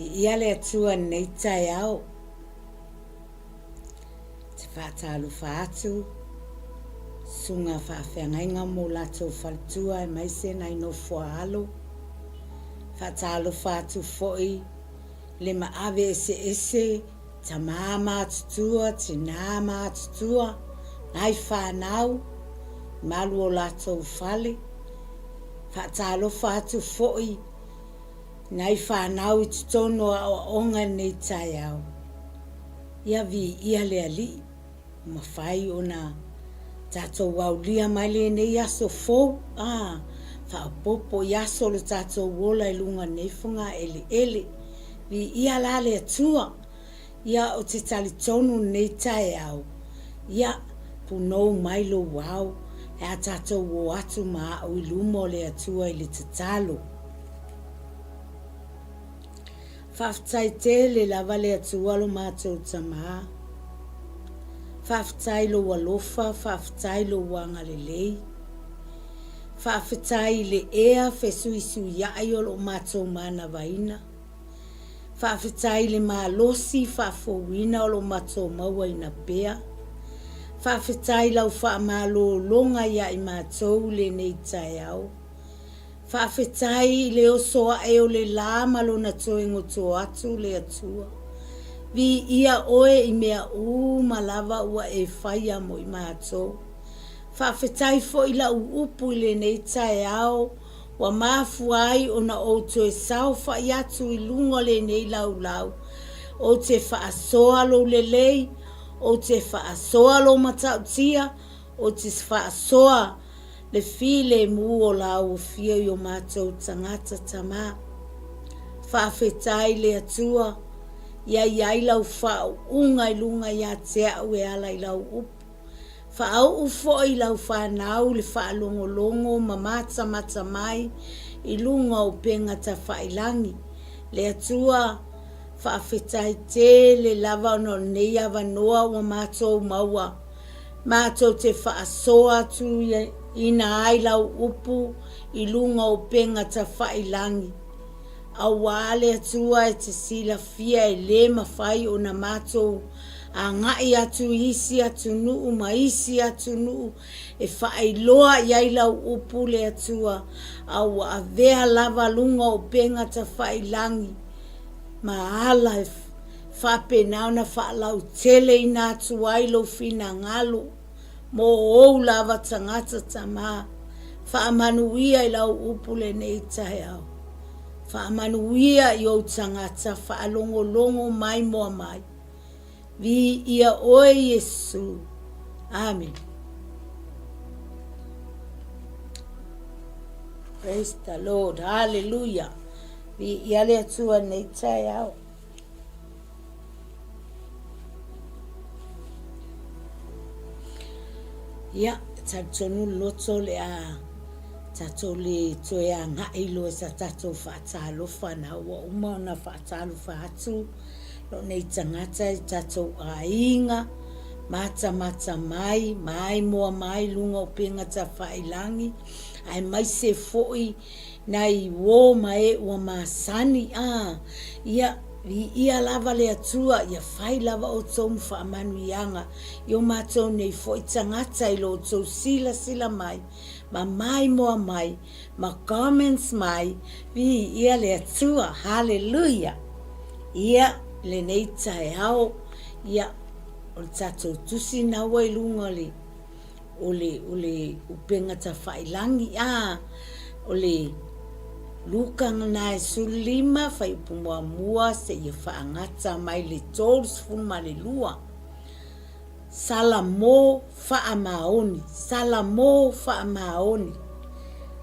Viia le Atua i lenei taeao. Ou te faatalofa atu susuga faafeagaiga ma o latou faletua aemaise nai nofoaalo. Faatalofa atu foi le maave eseese, tama matutua, tina matutua, nai fanau, malu o latou fale. Faatalofa atu foi nai fanau i totonu o aoaoga i lenei taeao. Ia viia le Alii, ua mafai ona tatou aulia mai lenei aso fou, a, faaopoopo i aso o lo tatou ola i luga o lenei fogaeleele. Viia la le Atua. Ia, ou te talitonu i lenei taeao, ia, punou mai lou ao, e a tatou o atu ma au i luma o le Atua i le tatalo. Faafetai tele lava le Atua lo matou Tama. Faafetai lou alofa, faafetai lou agalelei. Faafetai i le ea fesuisuiai o lo matou manavaina. Faafetai i le malosi faafouina o lo matou mauaina pea. Faafetai i lau faamalologa ia i matou i lenei taeao. Faafetai i le oso ae o le la ma lona toe goto atu le Atua. Viia oe i mea uma lava ua e faia mo i matou. Faafetai foi i lau upu i lenei taeao ua mafua ai ona ou toe saofai atu i luga o lenei laulau. Ou te faasoa lou lelei, ou te faasoa lou matautia, ou te faasoa le filemu o la Afio i o matou tagata tama. Faafetai le Atua, ia i ai lau faauuga i luga ia te au e ala i lau upu. Faauu foi i lau fanau le faalogologo ma matamata mai i luga o upega tafailangi. Le Atua, faafetai tele lava ona o lenei avanoa ua matou maua. Matou te faasoa atu ina ai lau upu i luga o upega tafailangi. Auā le Atua e te silafia e lē mafai ona matou agai atu i isi atunuu ma isi atunuu e faailoa i ai lau upu le Atua, a ua avea lava luga o upega tafailangi ma ala e faapena ona faalauteleina atu ai lou finagalo mo ou lava tagata tama. Faamanuia i lau upu lenei taeao. Faamanuia i ou tagata faalogologo mai moa mai. Viia oe Iesu. Amene. Praise the Lord. Hallelujah. Viia le Atua nei taeao. Ia, talitonu le loto o le a tatou le toe agai loa i sa tatou faatalofa na ua uma ona faatalofa atu lou nei tagata i tatou aiga matamata mai, maimoa mai luga o upega tafailangi aemaise foi Nai uo ma e ua masani, a, ia, viia lava le Atua, ia fai lava outou ma faamanuiaga i o matou nei foi tagata i lo outou silasila mai, ma maimoa mai, ma comments mai, viia le Atua, haleluia! Ia, lenei taeao, ia, o le tatou tusi na ua i luga o le. O le, o le upega tafailangi, a, o le Luka na e 15 fuaiupu muamua seia faagata mai le 32. Salamo faamaoni, Salamo faamaoni.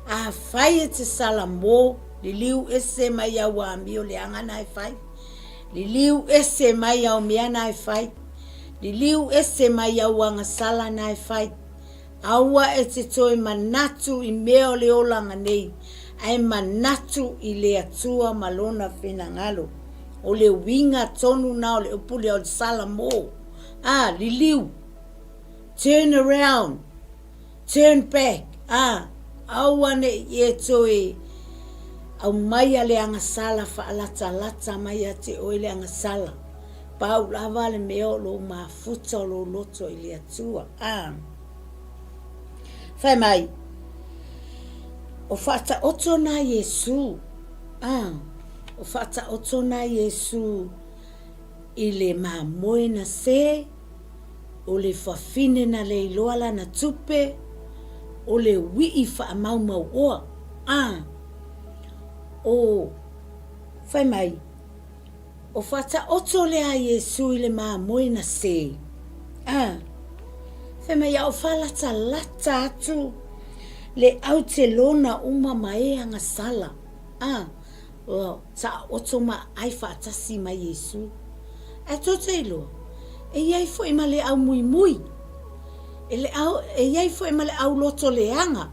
Afai e te salamo, liliu ese mai au amio leaga na e fai. Liliu ese mai au mea na e fai. Liliu ese mai au agasala na e fai. Aua e te toe manatu i mea o le olaga nei, ae manatu i le Atua ma Lona finagalo. O le uiga tonu na o le upu lea o le Salamo. A, liliu. Turn around. Turn back. A, aua ne i e toe Aumaia le agasala faalatalata mai ia te oe le agasala. Pau lava le mea o lou mafuta o lou loto i le Atua. A. Fai mai, o faataoto nā Iesū. A. O faataoto nā Iesū i le mamoe na se, o le fafine na le iloa lana tupe, o le ui'i faamaumauoa. A. O, fai mai, O faataoto lea a Iesu i le mamoe na se. A. Fai mai a o faalatalata atu le au telona uma ma e agasala. A. Ua taoto ma aai faatasi ma Iesu. Ae tou te iloa, e i ai foi ma le au muimui, e, le au, e i ai foi ma le au loto leaga,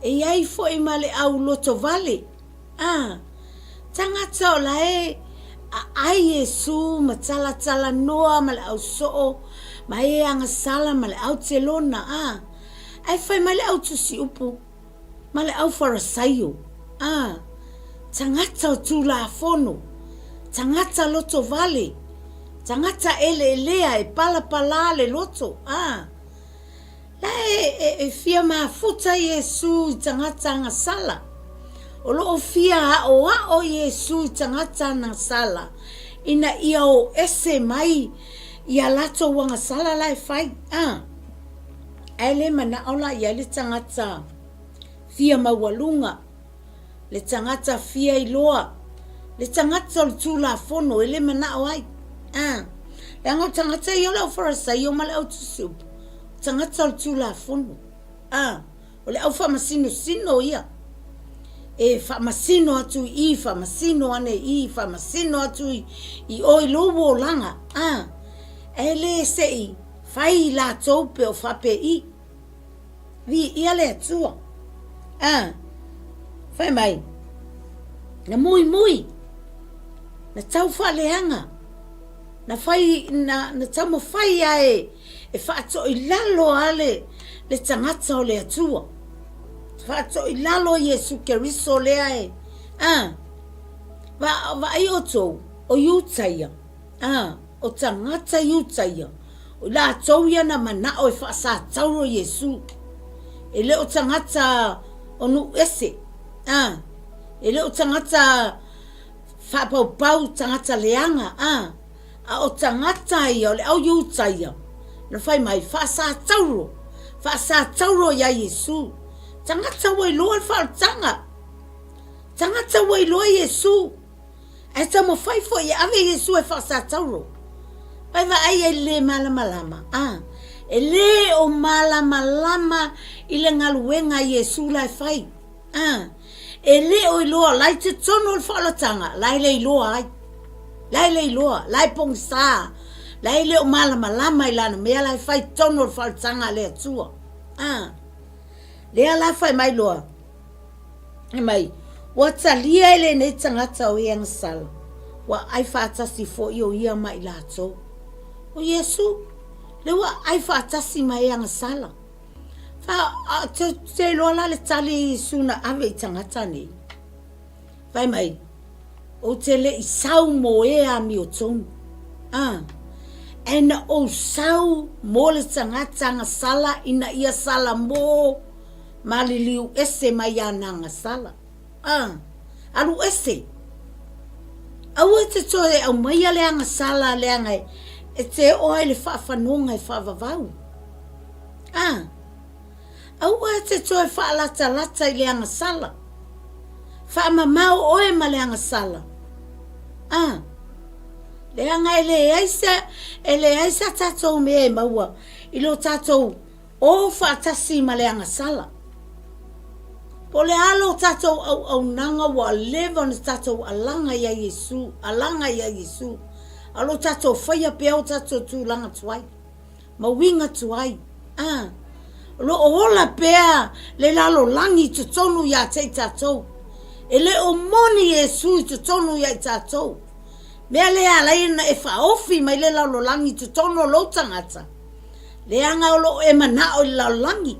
e i ai foi ma le au loto vale. A, tagata o la e aai Iesu ma talatalanoa ma le au soo ma e agasala ma le au telona, a, ae fai mai le au tusiupu ma le au Farasaio, a, tagata o Tulafono, tagata lotovale, tagata eleelea e palapala le loto, a. La e fia mafuta Iesu i tagata agasala. O lo o fia aʻoaʻo Iesu i tagata agasala ina ia o ese mai ia latou agasala la e fai. A, ae le manaʻo la i ai le tagata fia maualuga. le tagata fia iloa, le tagata o le Tulafono e le manao ai. A, leaga o tagata ia o le au Farasaio ma le au Tusiupu, o tagata o le Tulafono. A, o le au faamasinosino ia. E faamasino atu i i, faamasino ane i i, faamasino atu i, i o i lou olaga. A, e le se i fai i latou pe o faapei. Viia le Atua. A, fai mai, na muimui, na tau faaleaga, na fai, na, na taumafai a e, e faatoilalo a le, le tagata o le Atua. Faatoilalo Iesu Keriso lea e, a, va, vaai outou, o Iuta ia, a, o tagata Iuta ia, O i latou ia na manao e faasatauro Iesu. E le o tagata o nuu ese, a, e le o tagata faapaupau, tagata leaga, a, a o tagata ia, o le au Iuta ia, na fai mai, faasatauro, faasatauro iā Iesu. Tagata ua iloa le faaolataga, tagata ua iloa Iesu. Ae taumafai foi e ave Iesu e faasatauro. Pai vaai ai le malamalama, a, e le o malamalama i le galuega a Iesu la e fai. A, e le o iloa la i totonu o le faaolataga, la e le iloa ai. La e le iloa, la e pogisa, la e le o malamalama i lana mea la e fai i totonu o le faaolataga a le Atua. A, lea la fai mai loa, Fai mai, Ua talia e lenei tagata o e agasala, ua aai faatasi foi o ia ma i latou. O Iesu, lea ua aai faatasi ma e agasala. Fa, a, te, te iloa la le tali a Iesu na ave i tagata nei. Fai mai, Ou te le i sau mo e amiotonu. A, ae na ou sau mo le tagata agasala ina ia sala mo Maliliu ese mai ana agasala. A, alu ese. Aua e te toe aumaia le agasala leaga e te oo ai le faafanoga e faavavau. A, aua e te toe faalatalata i le agasala. Faamamao oe ma le agasala. A, leaga e leai se, e leai sa tatou mea e maua i lo tatou O faatasi ma le agasala. Po o le a lo tatou auaunaga ua leva ona tatou alaga iā Iesu, alaga iā Iesu, a o lo tatou faia pea o tatou tulaga tuai, ma uiga tuai, a, o lo o ola pea le lalolagi i totonu iā te i tatou. E le o moni Iesu i totonu iā i tatou. Mea lea e ala ai ona e faaofi mai le lalolagi i totonu o lou tagata, Leaga o lo o e manao i le lalolagi,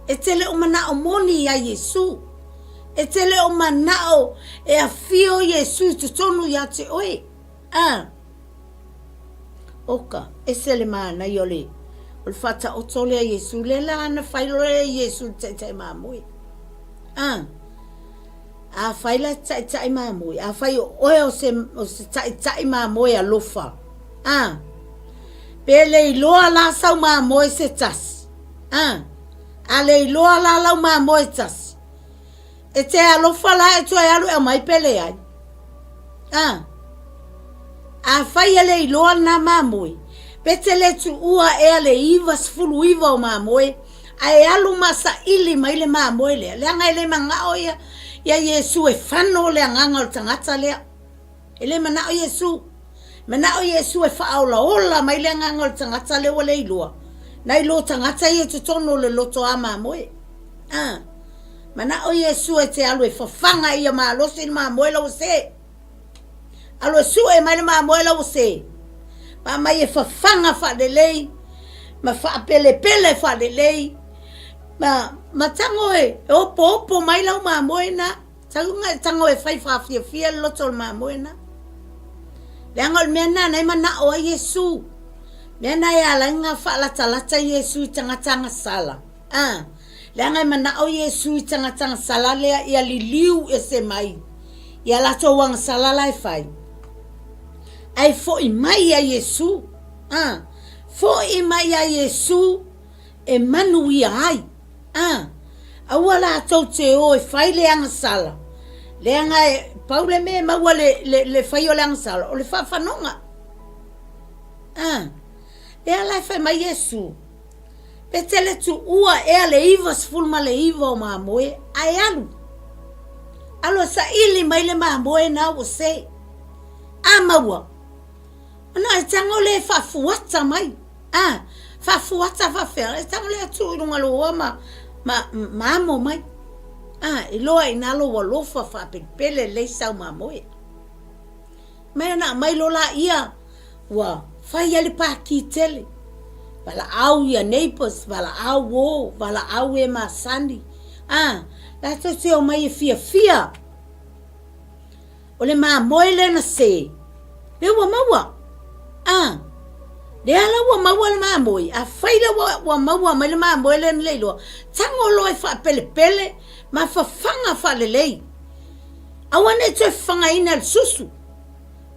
e te le o manao moni iā Iesu. E te le o manao e afio Iesu i totonu ia te oe. A. Oka, ese le manaia o le, o le faataoto lea Iesu, lea la na fai loa e Iesu i le taitai mamoe. A. Afai la e te taitai mamoe, afai o oe o se, o se taitai mamoe alofa, a, pe le iloa la sau mamoe se tasi, a, a le iloa la lau mamoe tasi, e te alofa la e toe alu e aumai pe leai. A, afai e le iloa lena mamoe, pe te le tuua ea le 99 o mamoe, Ae alu ma saili mai le mamoe lea, leaga e le manao ia ia Iesu e fano le agaga o le tagata lea. E le manao Iesu. Manao Iesu e faaolaola mai le agaga o le tagata lea ua le iloa, nai lo tagata ia i totonu o le loto a mamoe. A, manao Iesu e te alu e fafaga ia malosi le mamoe la ua se. Alu e sue mai le mamoe la ua se. Ma aumai e fafaga faalelei ma faapelepele faalelei ma, ma tago e, e opoopo mai lau mamoe na. Tago e tago e fai faafiafia le loto o le mamoe na. Leaga o le mea na na e manao ai Iesu. Mea na e ala ai ona faalatalata Iesu i tagata agasala. A, leaga e manao Iesu i tagata agasala lea ia liliu ese mai ia latou agasala la e fai. Ae foi mai ia Iesu, a, foi mai ia Iesu e manuia ai. A, aua latou te o e fai le agasala, leaga e pau le mea e maua le, le, le fai o le agasala, o le faafanoga. A, lea la e fai mai Iesu, Pe te le tuua ea le 99 o mamoe, ae alu. Alu e saili mai le mamoe na ua se. A maua, ona e tago lea e faafuata mai. A, faafuata faafefea, e tago lea tuu i luga loa ma, ma, ma amo mai. A, iloa i ina lou alofa faapelepele lelei sau mamoe. Mai ona aumai loa laia Ua fai ai le pākī tele. Valaau ia neighbours, valaau o, valaau e masani. A, latou te omai e fiafia. O le mamoe lea na se, lea ua maua. A, lea la ua maua le mamoe, afai la ua, ua maua mai le mamoe lea na le iloa, tago loa e faapelepele ma fafaga faalelei. Aua ne i toe fafagaina e le susu.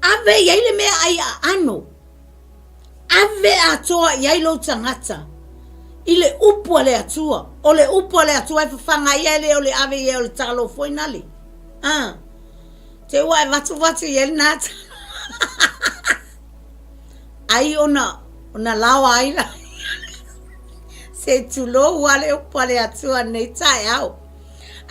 Ave i ai le meaai aano. Ave atoa i ai lou tagata i le upu a le Atua. O le upu a le Atua e fafaga ai, ae le o le ave i ai o le talo foi nale. A, te ua e vatuvatu i ai lena talo. Ai ona, ona laoa ai la. Se tulou a le upu a le Atua nei taeao.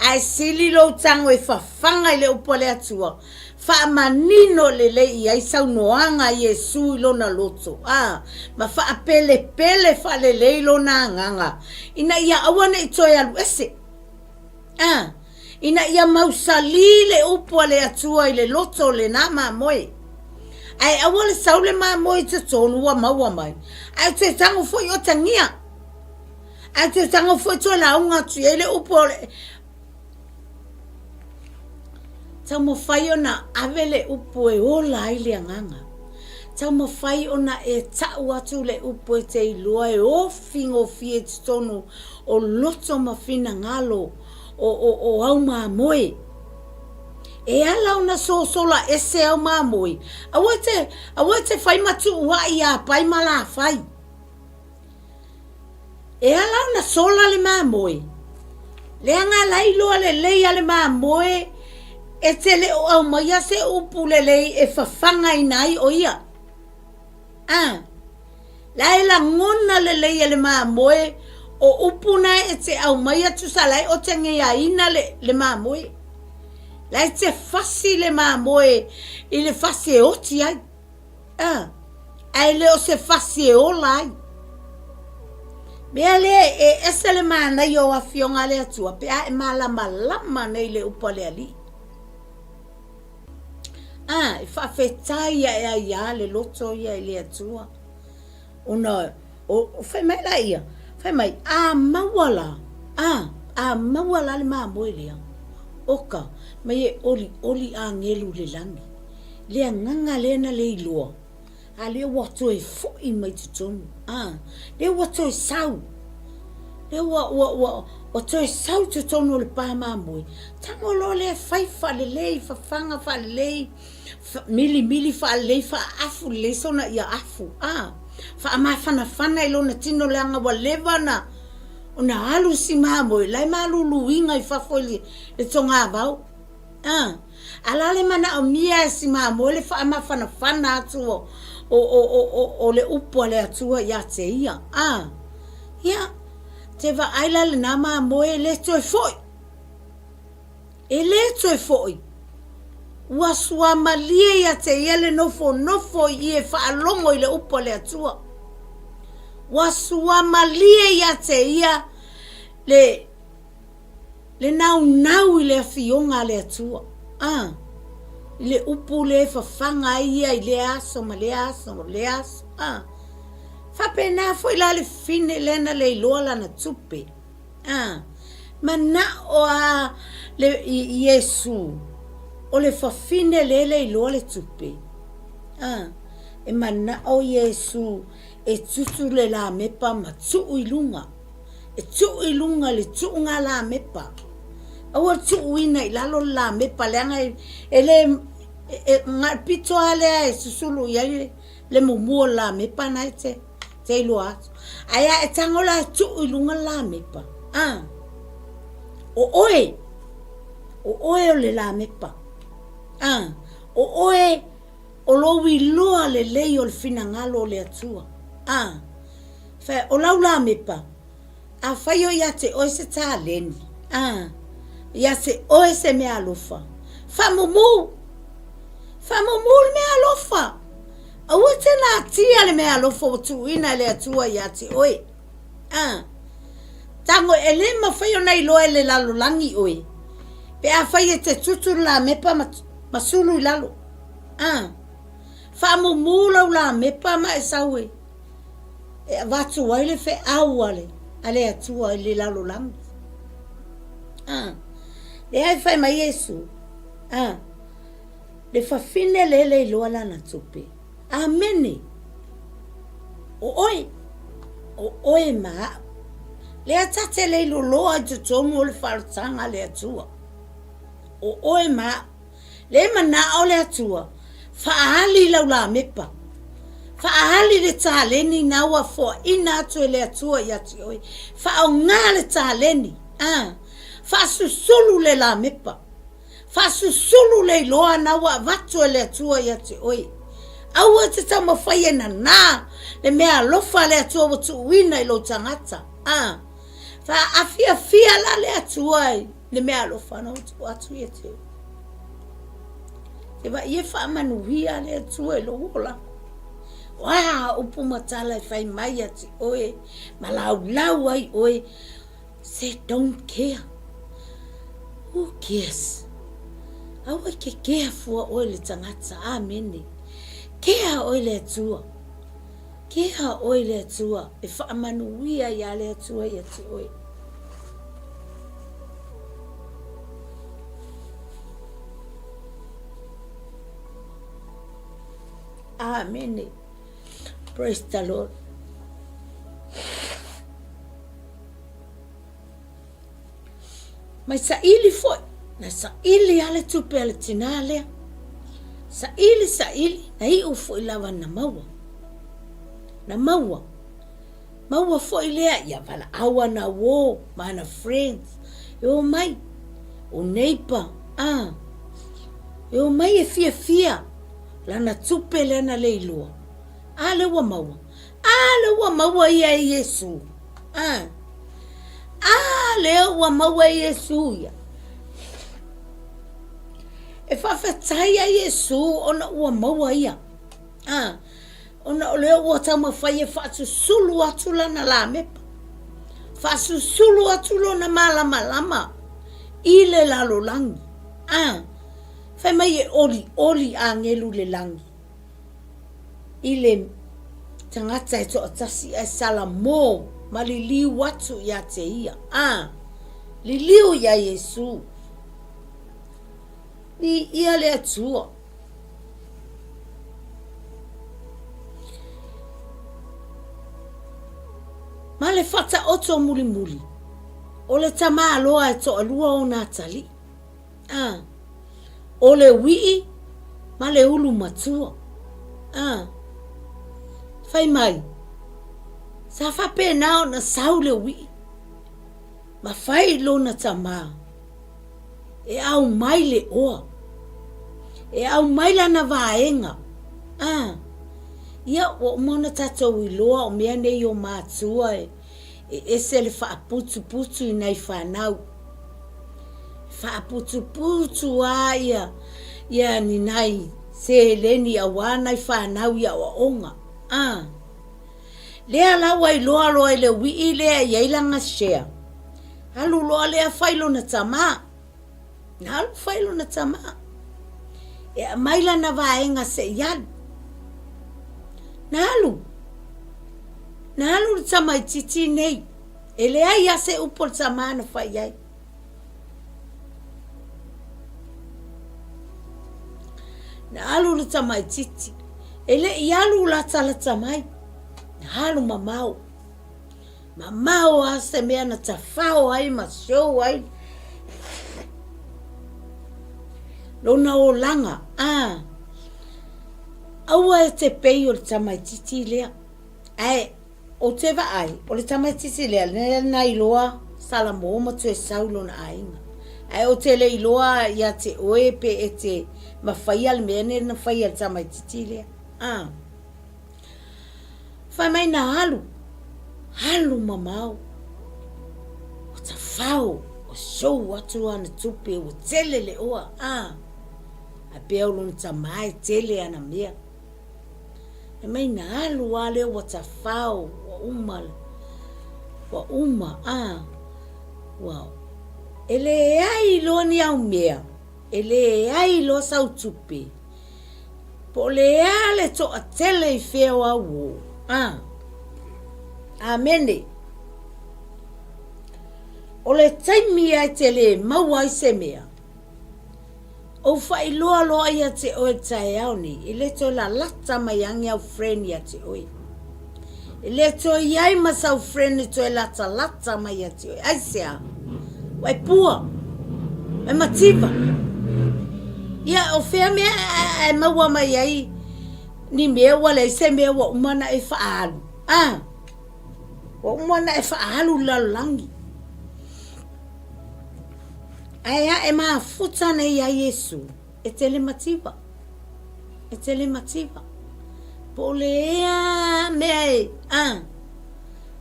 Ae sili lou tago e fafaga i le upu a le Atua, Faamanino lelei i ai saunoaga a Iesu i lona loto, a, ma faapelepele faalelei lona agaga, ina ia aua ne i toe alu ese, a, ina ia mausali le upu a le Atua i le loto o lena mamoe. Ae aua le sau le mamoe i totonu ua maua mai, ae toe tago foi otagia, ae toe tago foi toe lauga atu i ai le upu o le, Taumafai ona ave le upu e ola ai le agaga. Taumafai ona e tau atu le upu e te iloa e ofi gofie i totonu o loto ma finagalo o, o, o au mamoe. E ala ona sosola ese au mamoe, aua te, aua te fai ma tuuai iā Pai ma Lafai. E ala ona sola le mamoe, leaga la iloa lelei a le mamoe e te le o aumaia se upu lelei e fafagaina ai o ia. A, la e lagona lelei e le mamoe o upu na e te aumaia tusa la e otegeaina le, le mamoe. La e te fasi le mamoe i le fasi e oti ai. A, ae le o se fasi e ola ai. Mea lea e ese le manaia o Afioga a le Atua pe a e malamalama nei le upu a le Alii. A, e faafetai ae ai a le loto ia i le Atua. Ona, o, fai mai la ia, fai mai, a maua la, a, a maua la le mamoe lea. Oka, mai e olioli agelu i le lagi. Le agaga lea na le iloa, a lea ua toe foi mai totonu, a, lea ua toe sau, lea ua, ua, ua, ua toe sau i totonu o le pa mamoe, tago loa lea fai faalelei, fafaga faalelei, milimili faalelei, faaafu lelei sona ia afu, a, faamafanafana i lona tino leaga ua leva ona ona alu si mamoe la e maluluina i fafo i le togavao. A, a la le manaomia e si mamoe le faamafanafana atu o, o, o, o, o, o le upu a le Atua ia te ia. A, ia, te vaai la lena mamoe e le toe foi. E lē toe foʻi. Ua suamalie ia te ia le nofonofo i i e faalogo i le upu a le Atua. Ua suamalie ia te ia le, le naunau i le afioga a le Atua, a, i le upu lea e fafaga ai ia i lea aso ma lea aso ma lea aso, a. Faapena foi la le fine lea na le iloa lana tupe. A, manao a le Iesu o le fafine lea le iloa le tupe. A, e manao Iesu e tutu le lamepa ma tuu i luga. E tuu i luga le tuuga lamepa. Aua le tuuina i lalo le lamepa leaga e le, e, na o le pito lava lea e susulu i ai le mumu o le lamepa na e te. te iloa atu. Ae a e tago la e tuu i luga le lamepa, a, o oe, o oe o le lamepa, a, o oe o lou iloa lelei o le finagalo o le Atua, a, fai, o lau lamepa, Afai o ia te oe se taleni, a, ia te oe se meaalofa, faamumu! Faamumu le meaalofa! Aua te natia le meaalofa ua tuuina e le Atua ia te oe. A, tago e le mafai ona iloa e le lalolagi oe, pe afai e te tutu le lamepa ma, ma sulu i lalo. A, faamumu lau lamepa ma e sau e. e avatu ai le feau a le, a le Atua i le lalolagi. Ah, lea e fai mai Iesu, ah, le fafine le le iloa lana tupe. Amene. O oe, o oe ma au. Lea ta te le iloloa i totonu o le faalotanga a le Atua. O oe ma au. Le manao le Atua, faaali lau lamepa. Faaali le taleni na ua foaina atu e le Atua ia te oe. Faaoga le taleni, a. Faasusulu le lamepa. Faasusulu le iloa na ua avatu e le Atua ia te oe. Aua e te taumafai e nanā le mea alofa a le Atua ua tuuina i lou tagata, a. Faaafiafia la le Atua i le mea alofa na ua tuu atu ia te oe. Te vaai e faamanuia le Atua i lou olaga. O a upu ma tala e fai mai ia te oe, ma laulau ai oe, say don't care. Who cares? Aua e ke kea fua oe le tagata. Amene. Kea oe le Atua. Kea oe le Atua e faamanuia iā le Atua ia te oe. Amene. Praise the Lord. Mai saili foi, na saili lava le tupe a le tinā lea. Saili, saili, na iu foi lava na maua. Na maua. Maua foi lea, ia valaau ana uō ma ana friends, e omai, o neighbour, a, e omai e fiafia lana tupe lea na le iloa. A lea ua maua. A lea ua maua ia e Iesu. A, a lea ua maua e Iesu ia. E faafetai a Iesu ona ua maua ia. A, ona o lea ua taumafai e faasusulu atu lana lamepa, faasusulu atu lona malamalama i le lalolagi. A, fai mai e olioli agelu le lagi i le tagata e toatasi ae salamo ma liliu atu ia te ia. A, liliu iā Iesu. Viia le Atua. Ma le faataoto mulimuli, o le tamaloa e toalua ona atalii. A. O le uii ma le ulu matua. A. Fai mai, sa faapena ona sau le uii ma fai i lona tamā e aumai le oa, e aumai lana vaega. A. Ia, ua uma ona tatou iloa o mea nei o matua e E ese le faaputuputu i nai fanau. E faaputuputu lava ia, ia ni nai seleni aua nai fanau i aoaoga. A lea la ua iloa loa i le uii lea e i ai lana share, alu loa lea fai lona tama. Na alu fai lona tama e aumai lana vaega se i alu. Na alu, na alu le tamaitiiti nei, e leai lava se upu a le tama na fai i ai. Na alu le tamaitiiti, e le i alu latalata mai, na alu mamao. Mamao lava se mea na tafao ai ma show ai lona olaga, a aua e te pei o le tamaititi lea. Ae ou te vaai, o le tamaititi lea, lea na iloa Salamo ma toe sau i lona aiga. Ae ou te le iloa ia te oe pe e te mafaia le mea lea na faia e le tamaititi lea. A. Fai mai na alu, alu mamao, ua tafao, ua show atu ana tupe, ua tele le oa, a. Ae pea o lona tama e tele ana mea. Fai mai na alu a lea ua tafao, ua uma, ua uma, a. Ua, e leai loa ni au mea, e leai loa sau tupe. Po o le a le toatele i fea o au ō? A. Amene. O le taimi a e te lē maua ai se mea, ou faailoa loa ia te oe i le taeao nei, e le toe lalata mai age au friend ia te oe. E le toe i ai ma sau friend e toe latalata mai ia te oe. Aisea? Ua e pua. Ua e mativa. Ia, o fea mea e maua mai ai ni mea ua leai se mea ua uma ona e faaalu? A! Ua uma ona e faaalu i le lalolagi. Ae a e mafuta nei iā Iesu, e te le mativa. E te le mativa. Po o le ea mea e, a,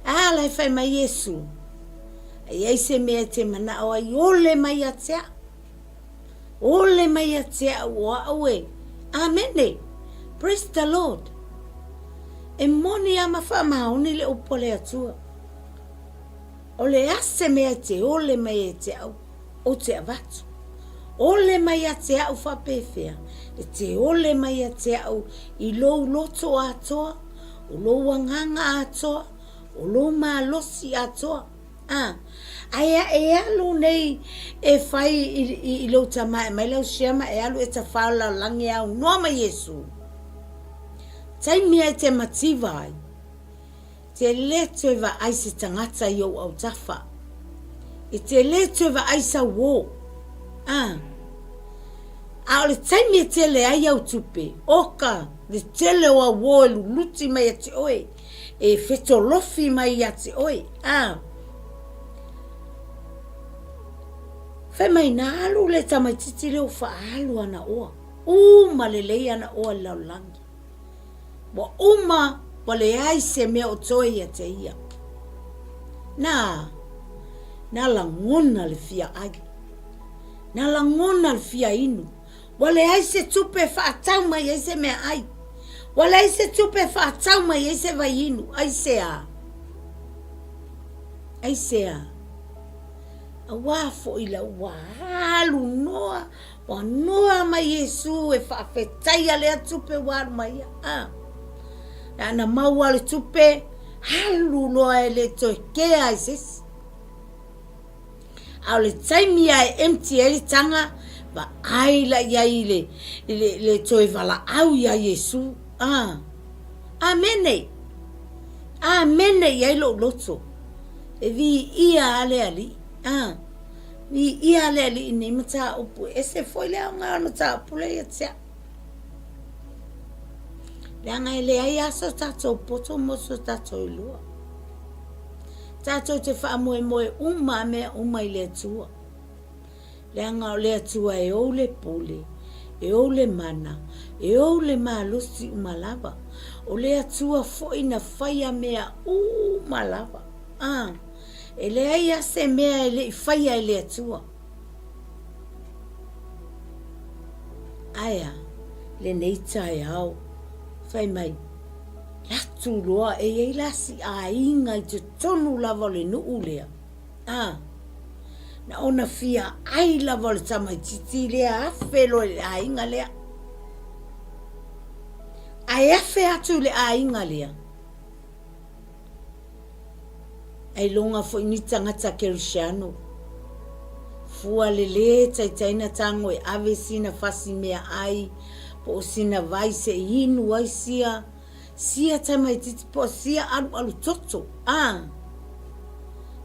a la e fai mai Iesu, a i ai se mea e te manao ai, ole mai ia te au. Ole mai ia te au o au e. Amene. Praise the Lord. E moni a ma faamaoni le upu a le Atua. O le a se mea e te ole mai ai te au, ou te avatu. Ole mai ia te au faapefea, e te ole mai ia te au i lou loto atoa, o lou agaga atoa, o lou malosi atoa. A, ae a e alu nei e fai i, i, i lou tama e mai lau share ma e alu e tawhao lalagi e aunoa ma Iesu. Taimi ai te mativa ai. Te le toe vaai se tangata i ou autafa. E te le toe vaai sau ō. A. A o le taimi e tele ai au tupe, oka le tele o au ō e luluti mai ia te oe, e fetolofi mai ia te oe. A. Fai mai na alu le tamaititi lea ua faaalu ana oa. Uma lelei ana oa i le lalolagi. Ua uma, ua leai se mea o toe ia te ia. Na, na lagona le fia ai. Na lagona le fia inu. Ua leai se tupe e faatau mai ai se mea ai. Ua leai se tupe e faatau mai ai se vai inu. Aisea? Aisea? Auā foi la ua alu noa Ua noa mai Iesu e faafetaia lea tupe ua alu mai ia. A. Na maua le tupe, alu loa e le toe kea ai se isi. A o le taimi a e empty ai le taga, Vaai la i ai i le, i le, le toe valaau iā Iesu. A. Amene! Amene i ai lou loto. E viia a le Alii. A. Viia a le Alii i nei mataupu. E ese foi le aoga o le mataupu lea ia te au. Leaga e leai lava so tatou poto mo so tatou iloa. Tatou te faamoemoe uma a mea uma i le Atua. Leaga o le Atua e ou le pule, e ou le mana, e ou le malosi uma lava. O le Atua foi na faia mea uma lava. A, e leai lava se mea e le i faia e le Atua. Ae a lenei taeao, fai mai, latu loa e i ai la si aiga i totonu lava o le nuu lea. A, na ona fia ai lava o le tamaititi lea afe loa i le aiga lea. Ae afe atu i le aiga lea, ailoga foi ni tagata Kerisiano. Fua le lē taitai na tago e ave sina fasi meaai po o sina vai se i inu ai sia sia tamaititi po o sia alualu toto. A!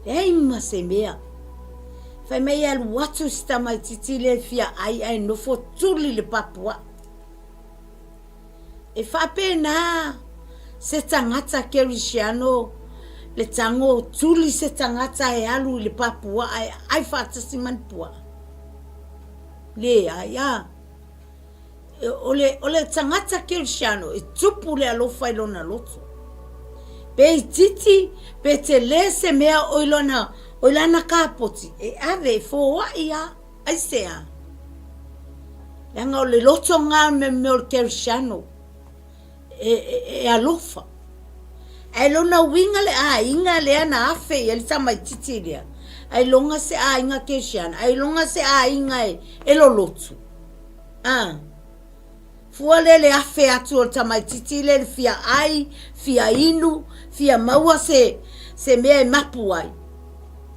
Leai ma se mea. Fai mai e alu atu si tamaititi lea e fia ai ae nofo tuli le papuaa. E faapena se tagata kerisiano le tago tuli se tagata e alu i le pa puaa e ai faatasi ma ni puaa. Leai a. O le, o le tagata kerisiano e tupu le alofa i lona loto. Pe itiiti, pe tele se mea o i lona, o i lana kapoti, e ave e foai a. Aisea? Leaga o le loto lena o le mea o le kerisiano e, e, e alofa. Ae lona uiga le aiga lea na afe i ai le tamaititi lea, ailoga se aiga kerisiano, ailoga se aiga e, e lolotu. A. Fua lea le afe atu o le tamaititi lea i le fia ai, fia inu, fia maua se, se mea e mapu ai.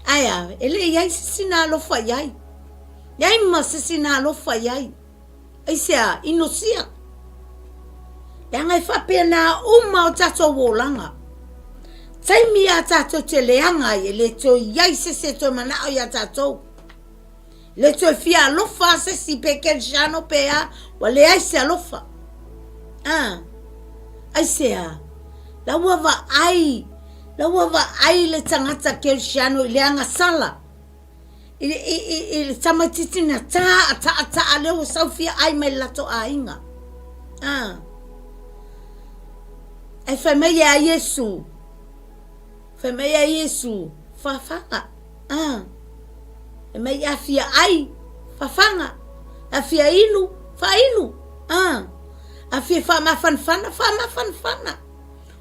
Ae a, e le i ai se isi na alofa i ai. Leai ma se isi na alofa i ai. Aisea, inosia. Leaga e faapena uma o tatou olaga. Taimi a tatou te leaga ai, e le toe i ai se isi e toe manao iā tatou. Le toe fia alofa a se isi pe kerisiano pe a, ua leai se alofa. A, aisea, la ua vaai, la ua vaai le tagata kerisiano i le agasala, i, i, i, i le tamaititi na tā a taʻataʻa lea ua sau fia ai mai le latou aiga. A, ae fai mai ia Iesu, Fai mai a Iesu, Fafaga, a. Fai mai, A fia ai, fafaga. A fia inu, faainu, a. A fia faamafanafana, faamafanafana.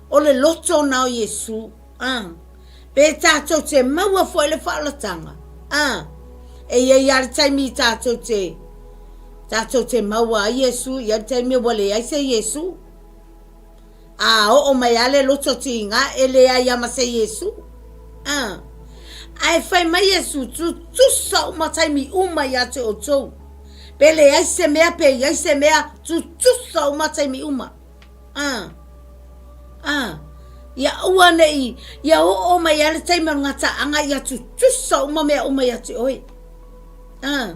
O le loto na o Iesu, a. Pe tatou te maua foi le faaolataga, a. E i ai a le taimi tatou te, tatou te maua ai Iesu, i ai le taimi ua leai se Iesu. A oo mai lava le loto tiga e leai lava ma se Iesu. A. Ae fai mai Iesu, tutusa uma taimi uma ia te outou. Pe leai se mea, pe i ai se mea, tutusa uma taimi uma. A. A. Ia aua ne i, ia oo mai lava le taimi o le gataaga ia tutusa uma mea uma ia te oe. A.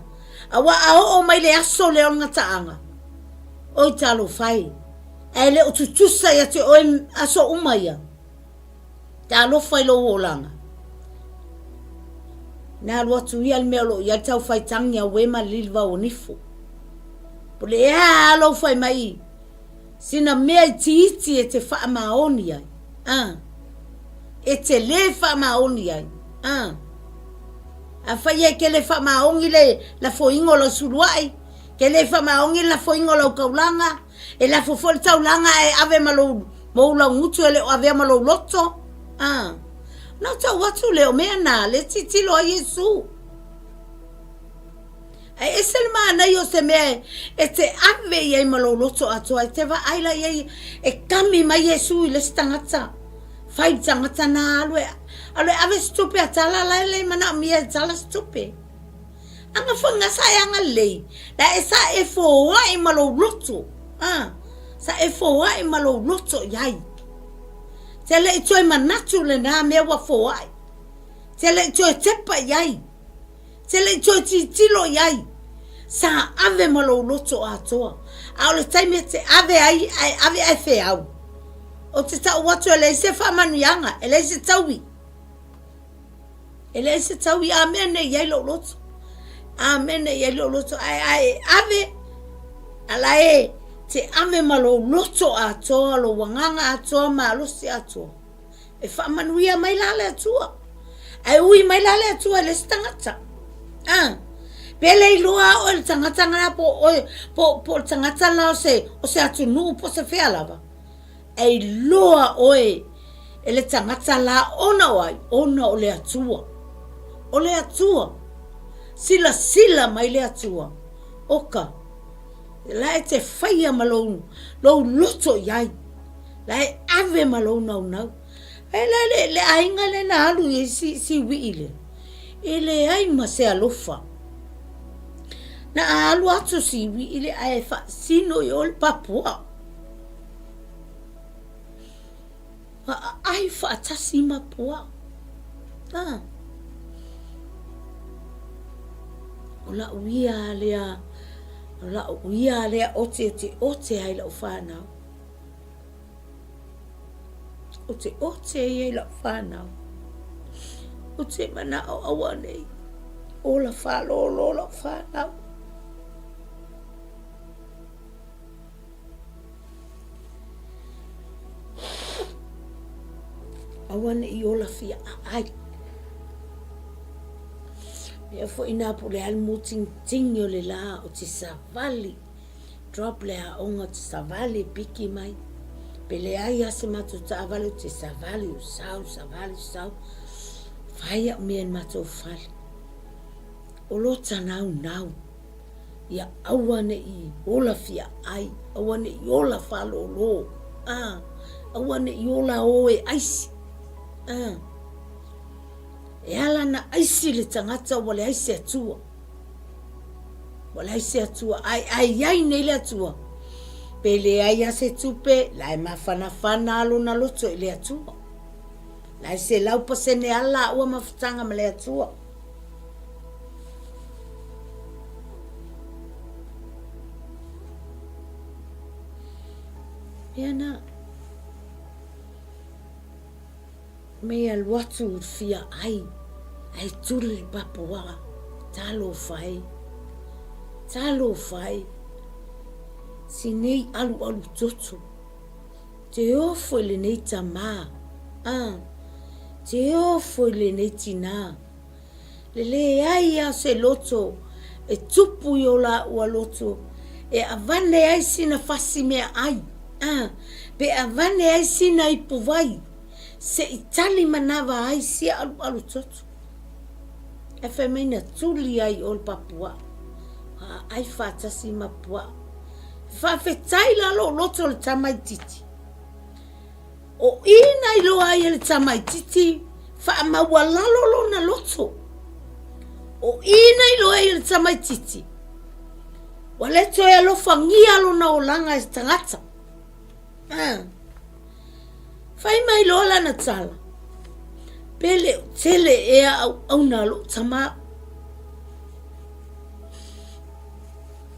Aua a oo mai le aso lea o le gataaga, oi talofa e. Ae le o tutusa ia te oe aso uma ia. Talofa i lou olaga. Na alu atu ia le mea o lo o i ai le tau fai tagi a uē ma le lilivau o nifo. Po le ea a lou fai mai sina mea itiiti e te faamaoni ai. A. E te lē faamaoni ai. A. Afai e ke le faamaoni le lafoiga o lau suluai, ke le faamaoni le lafoiga o lau taulaga, E lafo foi le taulaga ae ave ma lou mou laugutu e le o avea ma lou loto. A. Ona ou tau atu lea, o mea na, le tilotilo ai Iesu. Ae ese le manaia o se mea e te ave i ai ma lou loto atoa, e te vaai la i ai, e kami mai Iesu i le isi tagata. Fai le tagata na alu e, alu e ave se tupe a tala la e le manaomia e tala se tupe. Aga foi na sa e agalelei, la e sa e foai ma lou loto. A, sa e foai ma lou loto i ai. Te le i toe manatu lena mea ua foai. Te le i toe tepa i ai. Te le i toe tilotilo i ai. Sa ave ma lou loto atoa. A o le taimi e te ave ai, ae ave ae feau. Ou te tau atu e leai se faamanuiaga, e leai se taui. E leai se taui, a mea nei i ai lou loto. A mea nei i ai lou loto, ae ae ave, ala e te ave ma lou loto atoa, lou agaga atoa, malosi atoa. E faamanuia mai la le Atua. Ae ui mai la le Atua i le isi tagata. Ah, pe le iloa oe le tagata ngana po oe po po le tagata la o se o se atunuu po se fea lava. E iloa oe e le tagata la ona o ai ona o le Atua. O le Atua. Silasila mai le Atua. Oka. La e te faia ma lou, lou loto i ai. La e ave ma lou naunau. E le, le, le aiga le na alu i si, si wii le. E leai ma se alofa. Na alu atu si wii le ae faasino i o le papua. Aai faatasi ma pua. Ah. O lau ia lea, o lau ia lea ote ote ote ai lau whanau. O te ote ia i lau whanau. O te manao aua nei. Ola whalolo lau whanau. Aua ne i ola fia aai. Mea foi nā po le a le mūtingitingi o le lā o te savali. Drop le aoga o te savali piki mai. Pe leai a se matou taavale o te savali o sau, savali, sau. Fai au mea i le matou fale. O lota naunau. Ia aua ne i ola fiaai, aua ne i ola faalōlō, ā, aua ne i ola ō e aisi. Ā, e ala ana aisi le tagata ua leai se Atua. Ua leai se Atua, ae ae i ai nei le Atua. Pe leai a se tupe, la e mafanafana a lona loto i le Atua. La e 100% ala ua mafutaga ma le Atua. Mea na, me alu atu i fia ai, ai tuli le papuaa, talofa e, talofa e, si nei alualu toto, te ofo i lenei tamā, a, te ofo i lenei tinā, Le leai a se loto e tupu i o lāua loto e avane ai sina fasi meaʻai, a, pe avane ai sina ipu wai, se i tali manawa ai sia alualu toto. Ae fai mai na tuli ai o le papuaa, aai faatasi ma puaa. Faafetai la lou loto le tamaititi. O i na iloa ai e le tamaititi faamaualalo lona loto. O i na iloa ai e le tamaititi ua le toe alofagia lona olaga e se tagata. Ah. Fai mai loa lana tala, pe le o tele ea auauna a lou tamā.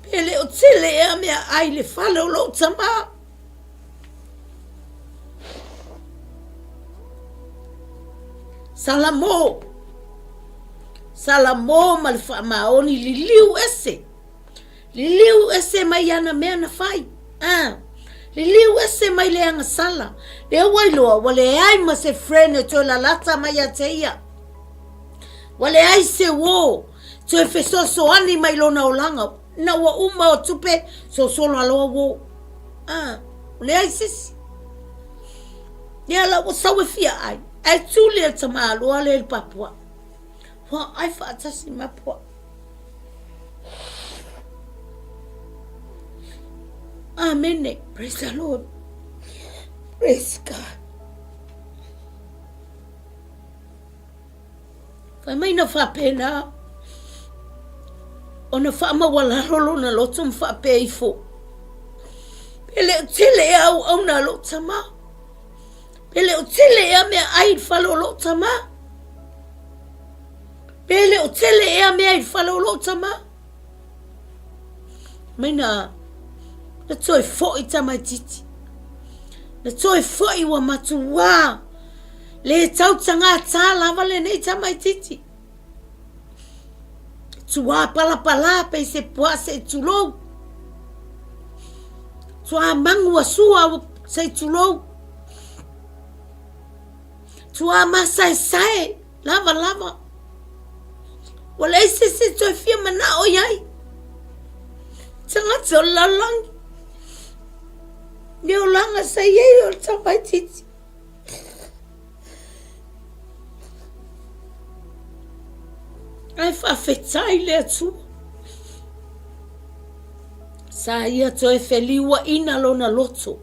Pe le o tele ea meaai i le fale o lou tamā. Salamo, Salamo ma le faamaoni liliu ese, liliu ese mai ana mea na fai, ah, liliu ese mai le agasala, lea ua iloa ua leai ma se friend e toe lalata mai ia te ia, ua leai se uō toe fesoasoani mai lona olaga, Na ua uma o tupe sosolo aloa uō. Ah, leai sisi. Ia la ua sau e fia ai. Ae tuli e tama aloa le le papua. Ua ai faatasi ma pua. Amene. Praise the Lord. Praise God. Fai mai na faapena. Ona faamaualalo lona loto ma faapea ifo, E le o tele ea auauna a lou tama? Pe le o tele ea meaai i le fale o lou tama? Pe le o tele ea mea i le fale o lou tama? Mai na, na toe foi tamaititi. Na toe foi ua matuā. Le tautagata lava lenei tamaititi. Tuā palapalā pei se puaa seʻi tulou. Tuā magu a sua seʻi tulou. Tuā masaesae lavalava. Ua leai se isi e toe fia manao i ai. Tagata o le lalolagi. Le olaga sa i ai o le tamaitiiti. Ae faafetai le Atua. Sa ia toe feliuaina lona loto.